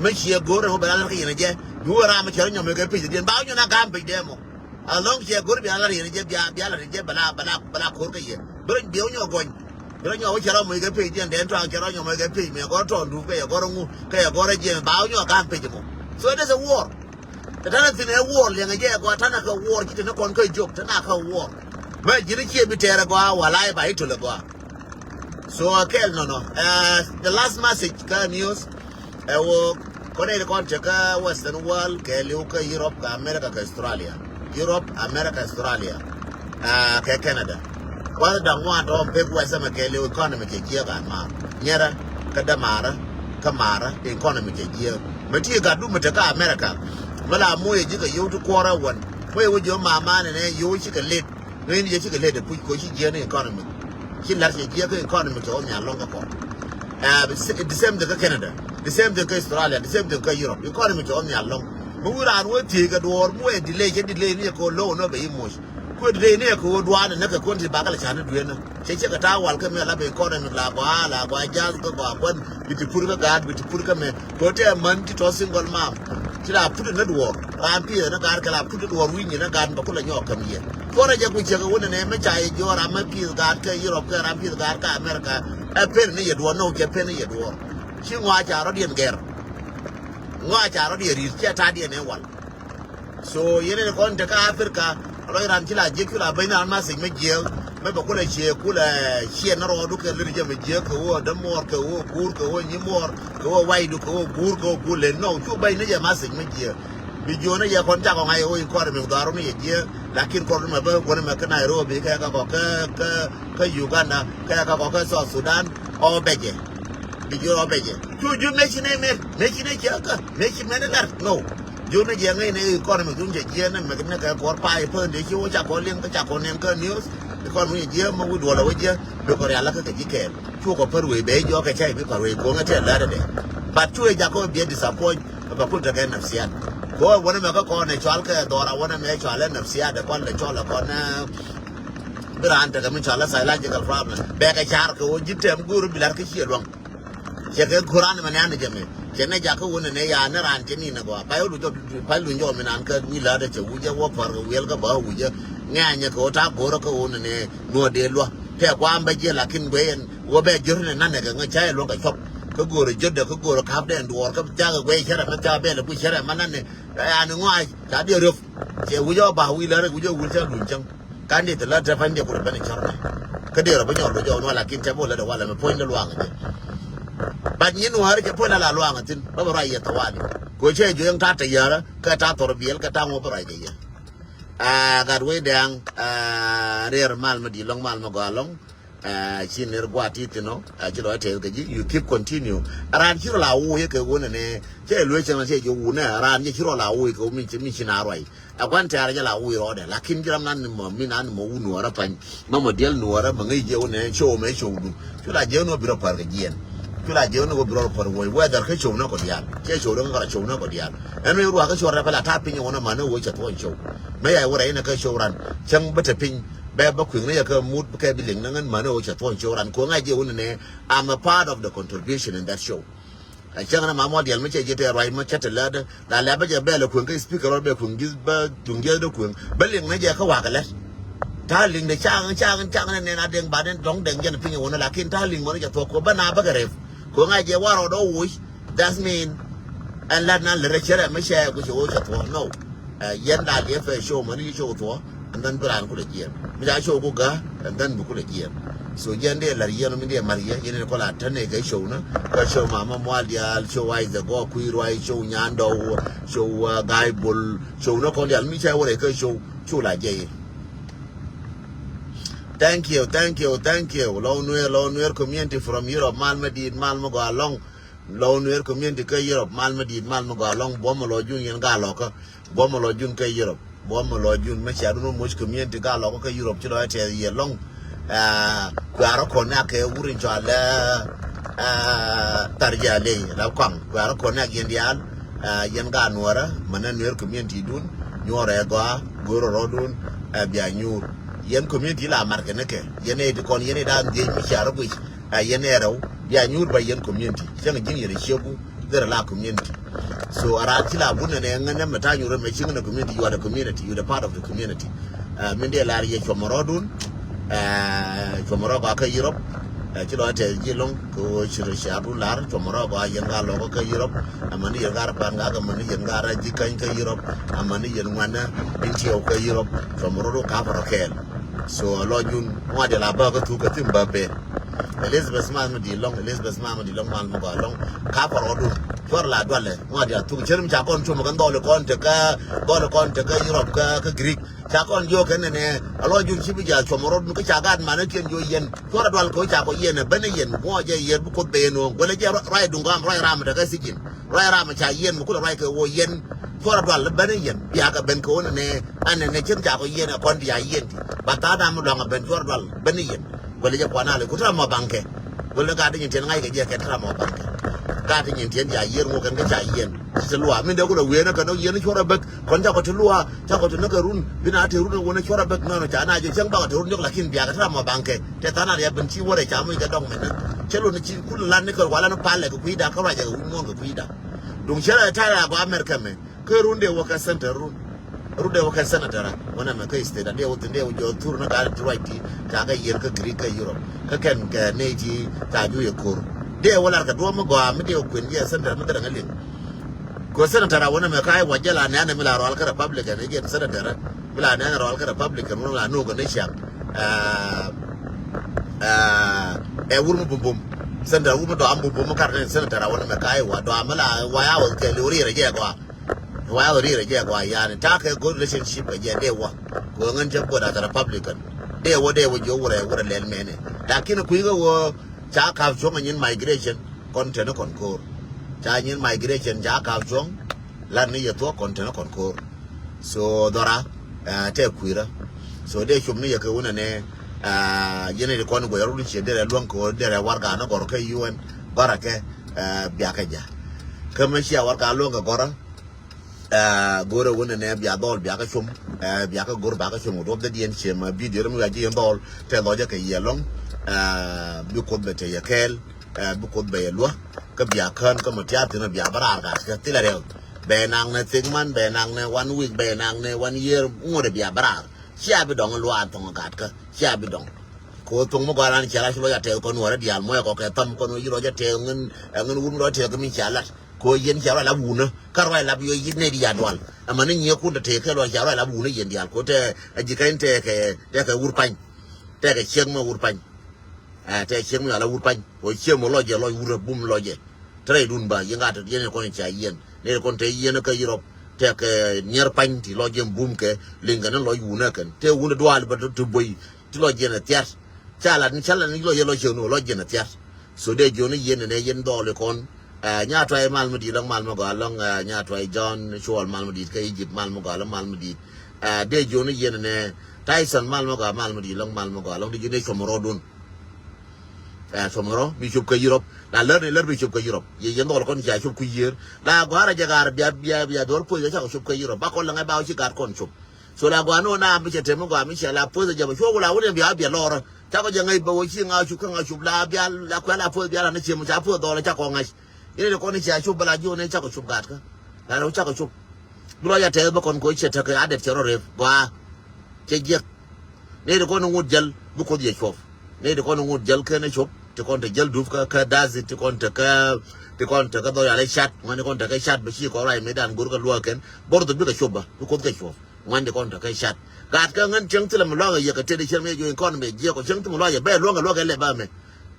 Mi ci go̱r bɛ la lar kä yɛn jɛ. Mi wä ram cɛr nyɔk mɛ kɛ pec diɛn ba wä nyɔk na gam pec dɛ mɔ. Alɔŋ cɛ go̱r bia la riɛn jɛ bia bia la riɛn jɛ bɛ la bɛ la bɛ la ko̱r kä yɛ. Bi rɔ bia wä nyɔ gɔny. Bi rɔ nyɔ wä cɛ rɔ moc kɛ pec diɛn dɛn tɔaŋ cɛ rɔ nyɔ moc kɛ pec mɛ gɔr tɔn dup kɛ yɛ gɔr ŋu kɛ yɛ gɔr jɛ ba wä nyɔ gam pec mɔ. So it is a war. Tɛ tanɛ thin ɛ war liɛŋɛ jɛ gɔr tanɛ kɛ war ci tɛnɛ kɔn kä jok tɛnɛ kɛ war. Mɛ ji̱n ciɛ bi tɛɛrɛ gɔaa walay ba itolɛ gɔaa. So a kɛɛl nɔnɔ. The last message kä news. Ɛ wä kɔn ɛ kɔn cɛ kä Western world kɛɛliw kä Europe kä America kä Australia. Europe, America, Australia. Kɛ Canada. Kuath da̱ŋ ŋuan tɔ̱ pek West ɛmɛ kɛɛliw economy cɛ jiɛ gat maar. Nyɛrɛ kä dämaarä kä maarä economy cɛ jiɛ. Mɛ ti gat du mɛ te kä America. Mɛ la moyɛ ji̱ kɛ yow ti kuɔrɛ wän. Moyɛ wä ji̱ mama nɛ nɛ yow ci kɛ lit. Ŋäcni jɛ cikɛ lɛt ɛ puc koci jiɛn economy. Ci lar cɛ jiɛ kä economy cɛ wä nhial lɔŋ kä kɔn. The same thing kä Canada. The same thing kä Australia. The same thing kä Europe. Economy cɛ wä nhial lɔŋ. Mi wi̱i̱ raan wä thiec kɛ duɔɔr mi wee delay cɛ delay ni ɛ kɛ wä low nɔ bɛ yi moc. Kuɛ delay ni ɛ kɛ wä duaanɛ nɛ kɛ kɔn ti bakɛ lɛ can ni dueeni. Cɛ cɛ kɛ ta̱a̱ wal kä mi ala bɛ economy la gɔaa la gɔaa jath kä gɔaa gua̱n. Bi ti pur kä gaat bi ti pur kä mɛ. Kɛ wä tɛ män ti tɔ single mom. Ci la put ni duɔɔr raan pi̱i̱th ni gaat kɛ la put ni duɔɔr wi̱i̱ nyin ni gaat bɛ kulɛ nyɔɔk käm yɛ. Kuɔrɛ jɛ ku cɛ kɛ wun ni nɛ mi ca yɛ jiɔɔr ram mi pi̱i̱th gaat kɛ Europe kɛ ram pi̱i̱th gaat kɛ America. Ɛ pen ni yɛ duɔɔr ni wä cɛ pen ni yɛ duɔɔr. Ci ŋɔa ca rɔ̱diɛn gɛr. Ŋɔa ca rɔ̱diɛn ri̱i̱t cɛ ta̱a̱diɛn ɛ wal. So yɛn ni kɔn te kä Africa. Lɔc ran ci la jiɛk cu la beny ran message mi jiɛk. Mi bɛ kulɛ ciɛ kulɛ ciɛ ni rɔɔdu kɛ lir jɛ mi jiɛk kɛ wä dämuɔr kɛ wä guur kɛ wä nyimuɔr kɛ wä waydu kɛ wä guur kɛ wä guur lɛ nɔw cu beny ni jɛ message mi jiɛk. Bi jiɔn ni yɛ kɔn cakɔ ŋa̱c wä in kɔr mi dhɔaru ni yɛ jiɛk. Lakin kɔr mi bä wä ni mɛ kä Nairobi kɛ kä kɔ kä kä kä Uganda kɛ kä kɔ kä South Sudan. Ɔ bɛ jɛ. Bi jiɔn ɔ bɛ jɛ cu jiɔn meci ni mɛ meci ni cɛ kä meci mɛ ni lar nɔw. Jur ni jiɛ ŋäc ni economy dun jɛ jiɛ ni mɛk ni kɛ kuɔr pay pä ni ci wä ca kɔ liŋ kä ca kɔ niŋ kä news. Economy jiɛ mɛ wi̱ duɔl wä jiɛ bi kɔ rial kä kɛ ji̱ kɛɛl. Cu kɔ pär wee bɛ jɔ kɛ cay bi pär wee koŋ ɛ tɛl lät dɛ. But cu ɛ jakɔ biɛ disappoint. Bɛ kun tekɛ nafsiyat. Kɔ wä ni mɛ kä kɔn ɛ cual kɛ dhɔra wä ni mɛ cual ɛ nafsiyat ɛ kɔn lɛ cual ɛ kɔn ɛ. Bi raan tekɛ mi cual ɛ psychological problem bɛ kɛ car kɛ wä ji̱ tɛm go̱o̱r bi lar kä ciɛ luaŋ. Cɛ kɛ kuran mɛ nɛn jɛ mɛ cɛ nɛ jakä wun nɛ ya ni ran cɛ ni nɛ gɔa pay wä lunyɔ pay lunyɔ mi nan kä wi la de cɛ wujɛ wä par kɛ wiɛl kä ba wujɛ. Ŋɛ anyɛ kɛ wä ta goro kɛ wun nɛ nuɔ de lua tɛ kua mbɛ jɛ lakin bɛ yɛn wä bɛ jor nɛ nan nɛ kɛ ŋɛ cɛ yɛ luɔ kɛ cɔp kɛ goro jot de kɛ goro kap de duɔr kɛ ca kɛ guɛ cɛ rɛ mɛ ca bɛ lɛ ku cɛ rɛ mɛ nan nɛ ya ni ŋɔ ca de röp cɛ wujɛ wä ba wi la rɛ wujɛ wul cɛ luny cɛŋ. Kan di ti la tɛ pa̱ny di kulɛ ben cɔr ni. Kä di rɔ bi nyɔr bi jɔw ni wala kin tɛ bi wala de wala mi puɔ̱ny di luaŋ di. But nyin wari cɛ puɔ̱ny la la luaŋ thin ba bi ruac yɛ thawali. Ko cɛ jueŋ ta tɛ yärä kä ta thor biɛl kä ta ŋuɔp bi ruac kɛ yɛ. A gat wee dɛŋ a riɛr mal mi di lɔŋ mal mi gɔa lɔŋ. Ɛ, ci ner gua̱a̱th ti thin ɔ, ɛ, ci lɔ tɛth kɛ ji̱, you keep continue. Ɛ raan ci rɔ la wuu yɛ kɛ wun ɛnɛ, cɛ luee cɛ na cɛ ji̱ wun ɛ, ɛ raan ci rɔ la wuu yɛ kɛ wun mi ci, mi ci na ruac. Ɛ gua̱n tɛ̈rɛ jɛ la wuu yɛ rɔɔdɛ, lakin ji̱ ram nan ni mɔ, mi nan ni mɔ wun nuɔrä pany. Mɛ mɔ diɛl nuɔrä, mɛ ŋäc jɛ wun ɛ, show mɛ show du. Cu la jɛ wun wä bi rɔ pär kɛ jiɛn. Cu la jɛ wun wä bi rɔ pär wä, whether kä show ni kɔ diaal. Cɛ show ni kɔ, show ni kɔ diaal. Ɛn mi ruakä show rɛ pɛ la ta̱a̱ piny wun ɛ, mani wä cɛ thuɔ̱ny show. Mɛ ya wä rɛ inɛ kä show ran. Cäŋ bä te piny. Bɛ bä kui̱ŋ ni yɛ kä mut kɛ bi liŋ ni ŋän mani wä cɛ thuɔ̱ny show ran. Kuɔ̱ŋ a jɛ wun nɛ, I'm a part of the contribution in that show. Ɛ cäŋ ni ma mual diɛl mi cɛ ji̱ tɛ ruac mi cɛ te lɛ dee. La lɛ bä jɛ bɛ lɛ kui̱ŋ kä speaker rɔ bɛ kui̱ŋ ji̱ bä duŋ ji̱ dee kui̱ŋ. Bä liŋ ni jɛ kä wakɛ lɛt. Ta̱a̱ liŋ de ca̱a̱ŋ, ca̱a̱ŋ, ca̱a̱ŋ ni nɛn a deŋ ba ni dɔ̱ŋ deŋ jɛn piny wun, lakin ta̱a̱ liŋ mani cɛ thuɔ̱k kɛ bä na bä kɛ rɛp. Kuɔ̱ŋ a jɛ warɔ dɔ̱ woc. That's mean. Ɛn lat nan lɛ rɛ cɛ rɛ mi cɛ ku cɛ wä cɛ thuɔ̱k. No. Ɛ, yɛn da̱a̱ liɛ fɛ show mani show thuɔ̱k. And then bi raan kulɛ jiɛn. Mi ca show ku ga̱, and then bi kulɛ jiɛn. So yɛn dee lar yɛn mi dee mar yɛ, yɛn ni kɔla tɛn ni kɛ show na. Kɛ show mama mual diaal, show Isaac Gɔ kui̱ ruac, show nyandɔw, show, uh, Guy Bull, show na kɔn diaal mi cɛ wä rɛ kɛ show, show la jɛ yɛ. Thank you, thank you, thank you. Lɔw Nuer, Lɔw Nuer community from Europe, mal mi di̱i̱t, mal mi gɔaa lɔŋ. Lɔw Nuer community kä Europe, mal mi di̱i̱t, mal mi gɔaa lɔŋ. Buɔ̱m mi lɔ jun yɛn gaa lɔkä. Buɔ̱m mi lɔ jun kä Europe. Buɔ̱m mi lɔ jun mi cia dun mi moc community gaa lɔkä kä Europe ci lɔ tɛth yɛ lɔŋ. Aa, kuaarä kɔn ni a kɛ wur in cɔal, aa, aa, thar jɛ a ley la kɔaŋ. Kuaarä kɔn ni a yɛn diaal, aa, yɛn gaa nuɔrä, mänä Nuer community dun, nyuɔrɛ gɔaa, go̱o̱rä rɔɔdun, aa, bia nyuur. Yɛn community la markɛ ni kɛ, yɛn ɛ ti kɔn, yɛn ɛ da̱a̱n dhiec mi cia rɔ guic. Ɛ yɛn ɛ rɛw bia nyuur ba yɛn community. Cäŋ ji̱n yɛn ɛ ciek wu dhirɛ la community. So a raan ci la bun nɛ nɛ ŋän nɛ mɛ ta̱a̱ nyuur mɛ cieŋ nɛ community, you are the community, you are the part of the community. Ɛ, min dee lar yɛ cuɔmɔ rɔɔdun. Ɛ, cuɔmɔ rɔɔdun kä Europe. Ɛ, ci lɔ tɛth ji̱ lɔŋ kɛ ɣöö ci rɔ cia dun lar cuɔmɔ rɔɔdun yɛn ka lɔk kä Europe. Amäni yɛn ka rɔ pan ka, amäni yɛn ka rɔ ji̱ käny kä Europe. Amäni yɛn ŋuanɛ in tiɛw kä Europe. Cuɔmɔ rɔɔdun ka pärɔ kɛɛl. So a lɔ jun ŋuat yɛ la bä kä thuk kä thim bä ben. Elizabeth Math mi di̱i̱t lɔŋ, Elizabeth Math mi di̱i̱t lɔŋ, mal mi gɔaa lɔŋ. Ka pärɔ dun cuɔr la dualɛ ŋuat yɛ la thuk cär mi ca kɔn cuɔmɔ kɛn dhɔli kɔn tekä, dhɔli kɔn tekä Europe kä, kä Greek. Ca kɔn jiök kɛn nɛnɛ a lɔ jun ci bi jal cuɔmɔ rɔɔdun kä ca gaat manä kiɛn jiök yɛn. Cuɔr a dual kɛ ɣöö ca kɔ yɛn ɛ ben ɛ yɛn ŋuɔɔc jɛ yɛn bi Kuoth ben ɣöö guɛlɛ jɛ ruac duŋ gɔaa mi ruac ram mi tekä sijin. Ruac ram mi ca yɛn mi kulɛ ruac kɛ ɣöö yɛn cuɔr a dual ben ɛ yɛn. Biakɛ ben kɛ ɣöö nɛnɛ, a nɛnɛ cieŋ ca kɔ yɛn ɛ kɔn bia yɛn ti. Ba tha̱a̱ŋ dam mi luaŋ a ben cuɔr a dual ben ɛ yɛn. Guɛlɛ jɛ kuan a lɛ ku te ram mɔ baŋ kɛ. Guɛlɛ gaat ti nyin tiɛn ŋa̱ckɛ jɛ kɛ te ram mɔ baŋ kɛ. Gaat ti nyin tiɛn ca yɛn ŋuɔ kɛn kä ca yɛn. Ti te luaak min dee kulɛ wëë nä kɛn ɔ yɛn cuɔr a bek. Kɔn cakɔ ti luaak, cakɔ ti näk kɛ run, bi na te run ɛ wun ɛ cuɔr a bek nɔnɔ ca na jɛ cäŋ bakɔ te run jɔk lakin biakɛ te ram mɔ baŋ kɛ. Te tha̱a̱ŋ na riap ben ci wärɛ ca muc kɛ dɔŋ mɛn ni. Cɛ lun ci kul lan ni kɛ wala ni palɛ kɛ kui̱da kä ruacɛ kɛ wi̱c muɔ̱ɔ̱n kɛ kui̱da. Duŋ cɛ rɛ ta̱a̱ la gɔaa America mɛ. Kä run dee wä kɛ center run. Run dee wä kɛ senator a wä nɛ mɛ kä state a dee wä thin dee wä jɔɔth thur ni gaa ti ruac ti ca kɛ yiɛn kä Greek kä Europe. Kä kɛn kɛ nɛy ti ca juɔc ɛ ko̱r. Dee wä lar kɛ duɔ̱ɔ̱p mi gɔaa mi dee wä kuën jiɛ senator mi dhil ɛ ŋä liŋ. Kɛ senator a wä nɛ mɛ ka i̱ wa jɛ la nɛ̈nɛ mi la rɔal kä Republican i̱ jɛn senator mi la nɛ̈nɛ rɔal kä Republican wä la no̱o̱ŋ kɛ ni ciaŋ. Ɛ, ɛ, ɛ wur mi bumbum. Senator wur mi dɔam bumbum mi kar ni senator a wä nɛ mɛ ka i̱ wa dɔam mi la wa ya wä kɛ liw riɛrɛ jɛ gɔaa. Wa ya wä riɛrɛ jɛ gɔaa yani ta̱a̱ kɛ good relationship kɛ jɛ dee wä. Kɛ ɣän jɛ buɔt as a Republican. Dee wä dee wä jiɔ wurɛ wurɛ lɛl mɛnɛ. Lakin kui̱ kɛ wä ca ka̱p cuɔ̱ŋ a nyin migration. Kɔn teni kɔn ko̱o̱r. Ca nyin migration ca ka̱p cuɔ̱ŋ. Lat ni yɛ thuɔ̱k kɔn teni kɔn ko̱o̱r. So dhɔra, ɛ, tɛ kui̱rä. So dee cum ni yɛ kɛ wunɛ nɛ, ɛ, yɛn ni kɔn guɛc run ciɛ derɛ luäŋ kɛ wä derɛ warga ni gɔr kä U N gɔrɛ kɛ, ɛ, biakɛ ja. Kä mi cia warga luäŋ kɛ gɔrä. Ɛ, go̱rɛ wunɛ nɛ bia dhɔl biakɛ cum. Ɛ, biakɛ go̱r biakɛ cum kɛ duɔp dhɛ diɛn ciɛ mɛ bidio rɛ mi wiac ji̱ yɛn dhɔl tɛ dhɔl jɛ kɛ yɛ lɔŋ. Ɛ, bi Kuoth bɛ tɛ yɛ kɛɛl. Ɛ, bi Kuoth bɛ yɛ luäk kä bia kään kä mɔ tiath thin bia bä raar gat kä thilɛ rɛw. Bɛ naŋ nɛ thik man bɛ naŋ nɛ one week bɛ naŋ nɛ one year ŋuɔ̱t bia bä raar. Cia bi dɔŋ luaar thɔŋ gat kä cia bi dɔŋ. Kɛ ɣöö thok mi gɔaa raan cia lat ci luɔc a tɛth kɔn wärä diaal muɔc kɔ kɛ tham kɔn wä ci luɔc a tɛth ŋän, ɛ ŋän wur mi luɔc tɛth kä mi cia lat. Kɛ ɣöö yɛn cia ruac lap wunä kä ruac lap yɔ yi̱t nɛy di ya dual. Ɛmɛni nyiɛ kun te tëë kɛ luɔc cia ruac lap wunä yɛn diaal kɛ ɣöö tɛ ɛ ji̱ kɛny tɛkɛ tɛkɛ wur pany. Tɛkɛ ciek mi wur pany. Ɛ tɛkɛ ciek mi ala wur pany kɛ ɣöö ciek mi lɔc jɛ lɔc wurä bum lɔc jɛ. Te rɛydun ba yɛn gat yɛn kɔn ca yɛn ni kɔn te yɛn kä Europe. Tɛkɛ niɛr pany ti lɔc jɛ bum kɛ liŋ kɛ ni lɔc wunä kɛn te wunä dual bä te buɔy. Ti lɔc jɛ ni thiat. Ca lat ni, ca lat ni lɔ yɛ lɔ ciek ni wä lɔ jiɛn a thiat. So dee jiɔni yɛn nɛ yɛn dhɔɔli kɔn. Ɛ, Nyaat Tuay mal mi di̱i̱t lɔŋ mal mi gɔaa lɔŋ, ɛ, Nyaat Tuay John Cuɔl mal mi di̱i̱t kä Egypt mal mi gɔaa lɔŋ mal mi di̱i̱t. Ɛ, dee jiɔni yɛn nɛ Tyson mal mi gɔaa mal mi di̱i̱t lɔŋ mal mi gɔaa lɔŋ di jiɔni cuɔm rɔɔdun. Ɛ, cuɔm rɔ mi cuɔp kä Europe. La lär ni lär mi cuɔp kä Europe. Yɛ yɛn dhɔɔli kɔn ca cuɔp ku yiër. La gɔaa rɛ jɛ gaar bia, bia, bia duɔr puɔth yɛ ca kɔ cuɔp kä Europe. Ba kɔn läŋ ɛ ba wä ci gaat kɔn cuɔp. So la gɔaa ni wä na mi cɛ tem mi gɔaa mi cɛ la puɔth ɛ jɛ bɛ cuɔp wä la wä ni bia, bia lɔɔrä. Ca kɔ jɛ ŋäc bä wä ci ŋa cup kä ŋa cup la bia la kuɛ la puɔth bia la ni ciem ca puɔth dhɔl ca kɔ ŋa̱c. Yɛn ni kɔn ni cia cup bä la jiɔni ca kɔ cup gat kä. La rɛw ca kɔ cup. Bi lɔ ya tɛth bä kɔn ko cɛ tek a det cɛ rɔ rep gɔaa. Cɛ jiɛk. Ni ti kɔn ni ŋut jäl bi kuoth yɛ cuɔp. Ni ti kɔn ni ŋut jäl kɛn cup ti kɔn te jäl dup kä, kä dazi ti kɔn te kä, ti kɔn te kä dhɔl ya lɛ cat ŋuan ti kɔn te kä cat bi ci kɔn ruac mi dan go̱r kä luäk kɛn. Bor dhut bikɛ cup bä bi kuoth kɛ cuɔp. Ŋuan ti kɔn te kä cat. Gat kä ŋän cieŋ thilɛ mi luakä yɛ kɛ tëë di cieŋ mi jiɔ in kɔn mɛ jiɛ kɔ cieŋ thilɛ mi luakä bɛ luaŋ kɛ luakä lɛ ba mɛ.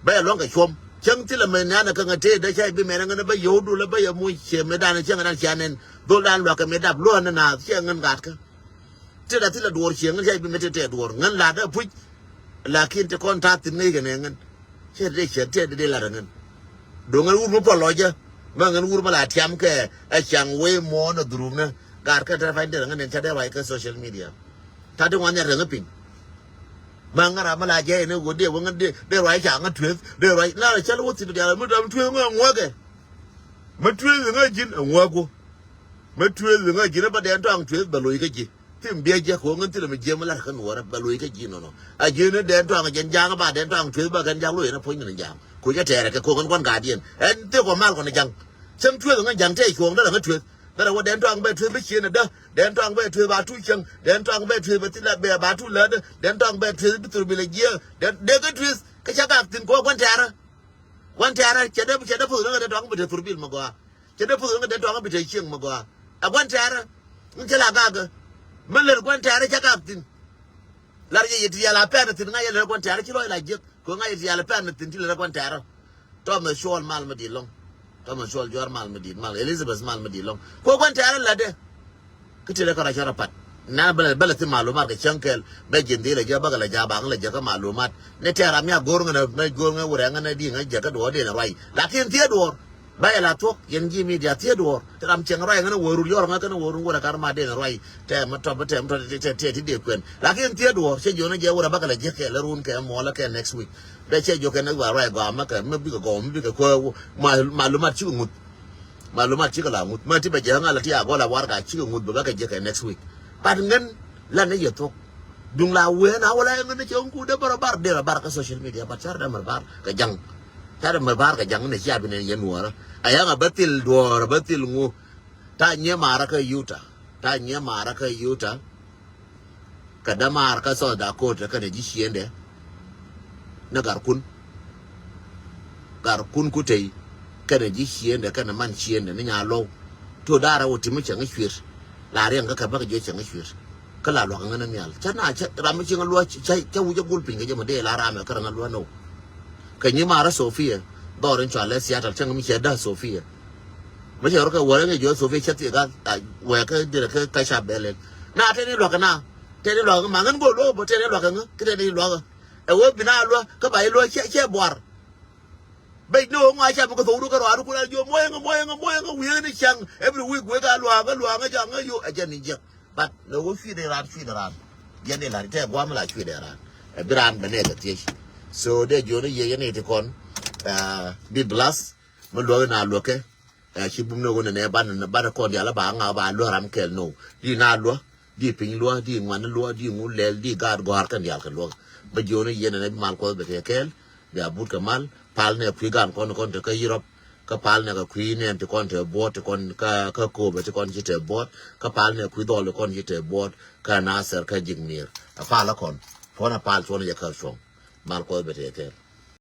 Bɛ luaŋ kɛ cuɔm cieŋ thilɛ mi nɛn kɛ ŋä tëë dee cä bi mɛ ŋän bä yɛ wut dulä bä yɛ muc ciɛ mi dan cieŋ dan cia nɛn. Dhol dan luakä mi dap luakä ni naath ciɛ ŋän gat kä. Tëë da thilɛ duɔɔr cieŋ ŋän cä bi mɛ tëë tëë duɔɔr ŋän la dee puc. Lakin ti kɔn ta̱a̱ thi̱n ŋäc kɛ nɛ ŋän. Cɛ dee cɛ tëë dee lat ŋän. Do̱ŋ ŋän wur mi pɔl lɔcä. Mɛ ŋän wur mi la tiam kɛ ɛ caŋ wee mɔɔ nɛ dhurupnä. Gaar kɛ tɛr pa̱ny derɛ ŋän nɛn ca dee ruac kɛ social media. Ta dee ŋuan nhiar kɛ ŋä piny. Mɛ ŋä ram mi la jɛ inɛ wä dee wä ŋän dee ruac ca ŋä tueth dee ruac na cä lɛ wä thi̱n diaal mi dam tueth ŋä ŋuäkɛ. Mɛ tueth ŋä ji̱n ɛ ŋuäku. Mɛ tueth ŋä ji̱n ɛ bä dee tɔaŋ tueth bɛ loc kä ji̱. Thim biɛ jɛ ko̱ ŋän thilɛ mi jiɛ mi lar kä nuɔrɛ bɛ loc kä ji̱ nɔnɔ. A ji̱ ni dɛn tɔaŋ jɛn ja̱a̱ŋ ba dɛn tɔaŋ tueth ba kɛn ja̱a̱ŋ loc ni puɔ̱ny ni ja̱a̱ŋ. Ko̱ jɛ tɛɛrɛ kɛ ko̱ ŋän gua̱n ga̱a̱diɛn ɛn thik kɔ mal kɔn ja̱ŋ. Cäŋ tueth ŋän ja̱ŋ tɛɛ cuɔ̱ɔ̱ŋ därɛ ŋä tueth. Därɛ wä dɛn tɔaŋ bɛ tueth bi cieen dä. Dɛn tɔaŋ bɛ tueth ba tu cäŋ. Dɛn tɔaŋ bɛ tueth ba thilɛ bɛ ba tu lätdä. Dɛn tɔaŋ bɛ tueth bi thur bi lɛ jiɛ. Dɛn dee kä tueth kä ca gak thi̱n ko̱ gua̱n tɛɛrä. Gua̱n tɛɛrä cɛ dee cɛ dee puth ŋä dee tɔaŋ bi te thur bil mɛ gɔaa. Cɛ dee puth ŋä dee tɔaŋ bi te cieŋ mɛ gɔaa. A gua̱n tɛɛrä. Ŋ cɛ la gak. Mɛ lär gua̱n tɛɛrä ca gak thi̱n. Lar yɛ yɛ ti yal a pɛn thi̱n ŋa̱c yɛ lɛ rɛ gua̱n tɛ̈rä ci lɔc la jiäk. Kɛ ŋa̱c yɛ ti yal a pɛn thi̱n ci lɛ rɛ gua̱n tɛ̈rä. Thomas Cuɔl mal mi di̱t lɔ̱ŋ. Thomas Cuɔl Juɔr mal mi di̱t mal. Elizabeth mal mi di̱t lɔ̱ŋ. Kɛ gua̱n tɛ̈rä lätdɛ. Kä ti lɛ kɛ rɔ cɔr a pat. Na bä lɛ bä lɛ thi malumat kɛ cäŋ kɛl. Bɛ ji̱n dhil lɛ jɛ bä kɛ lɛ jɛ baŋ lɛ jɛ kä malumat. Ni tɛ̈r ram ya go̱r ŋän a mɛ go̱r ŋän wurɛ ŋän a di̱ ŋän jɛ kä duɔ̱ɔ̱r diɛn a ruac. Lakin thiee duɔ̱ɔ̱r. Ba yɛ la thuɔ̱k yɛn ji̱ media thiee duɔ̱ɔ̱r. Ti ram cieŋ ruac ŋän a wä rut yɔr ŋä kɛn a wä rut wä rɛ kar ma den ruac. Tɛ mɛ tɔp tɛ mɛ tɔp tɛ tɛ ti dee kuɛn. Lakin thiee duɔ̱ɔ̱r cɛ jiɔn a jɛ wä rɛ bakɛ la jiäk kɛ la run kɛ mɔ la kɛ next week. Bɛ cɛ jiɔk kɛn a wa ruac gɔaa mɛ kɛ mɛ bikɛ gɔw mɛ bikɛ kuɛ ma malumat cikɛ ŋuth. Malumat cikɛ la ŋuth mɛ ti bɛ jɛ ŋa la ti a gɔl a war ka cikɛ ŋuth bɛ bakɛ jiäk kɛ next week. But ŋän la ni yɛ thuɔ̱k. Duŋ la wee na wä la yɛ ŋän a cɛ ŋku dee bärɛ bar dee rɛ bar kä social media but car dee mɛ bar kɛ jaŋ. Car dee mɛ bar kɛ jaŋ ni cia bi ni yɛ nuɔrä. A yaŋ a bä thil duɔ̱ɔ̱r a bä thil ŋu. Ta nyiee maarä kä Utah. Ta nyiee maarä kä Utah. Kɛ dämaar kä South Dakota kɛnɛ ji̱ ciëndɛ. Ni garkun. Garkun ku tey kɛnɛ ji̱ ciëndɛ kɛnɛ man ciëndɛ ni nya lo̱w. To da̱rä wä ti mi cɛ ŋä cuir. La riɛŋ kä kɛ bäkɛ jiɔ cɛ ŋä cuir. Kä la luakä ŋä ni nhial cä na cä ram mi cieŋ luac cä cä wi̱c a gul piny kɛ jɛ mɛ dee la ram ɛ kä rɛ ŋä luac nɔw. Kɛ nyiee maarä Sofia dhɔr in cɔalɛ Seattle cäŋ mi cɛ da̱ Sofia. Mi cɛ rɔ kɛ wärä ŋɛ jiɔ Sofia cɛ thiek a wɛɛkä dirɛ kä kä ca bɛlɛl. Na tɛn in luakä na tɛn in luakä ma ŋän go̱o̱l luakä bä tɛn in luakä ŋä kä tɛn in luakä. Ɛ wee bi na luakä kä ba in luakä cɛ cɛ buar. Bec ni ɣöö ŋɔaa ca mi kɛ thok ruk kɛ rɔaadu kun a jiɔ muɔyɛ ŋä muɔyɛ ŋä muɔyɛ ŋä wiee ni cäŋ. Every week wek a luakä luakä ca ŋä yo ɛ jɛ ni jiɛk. But lɛ wä cui̱dɛ raan cui̱dɛ raan. Yɛn i̱ la̱r itɛ gua̱a̱m la cui̱dɛ raan. Ɛ bi raan bɛ nɛɛkɛ thiec. So dee jiɔni yɛ yɛn i̱ ti kɔn. Be blessed. Mi luäk in a luäkɛ. Ɛ ci bum ni wä nɛnɛ banɛ banɛ kɔn diaal ba ŋa ba luäk ram kɛɛl no. Di na luäk di piny luäk di ŋuan luäk di ŋu lɛl di gaat gɔ̱a̱r kɛn diaal kɛ luäk. Bä jiɔni yɛn nɛnɛ bi mal kuɔth bɛ kɛ kɛɛl. Bia but kɛ mal pal nɛ kui̱ gan kɔn kɔn te kä Europe. Kä pal nɛ kɛ kui̱ nɛn ti kɔn te buɔt ti kɔn kä kä Kobe ti kɔn ci te buɔt. Kä pal nɛ kui̱ dhɔl ti kɔn ci te buɔt kä Nasir kä Jiknir. A pal a kɔn puɔn a pal cuɔn yɛ kä cuɔŋ. Mal kuɔth bɛ te kɛɛl.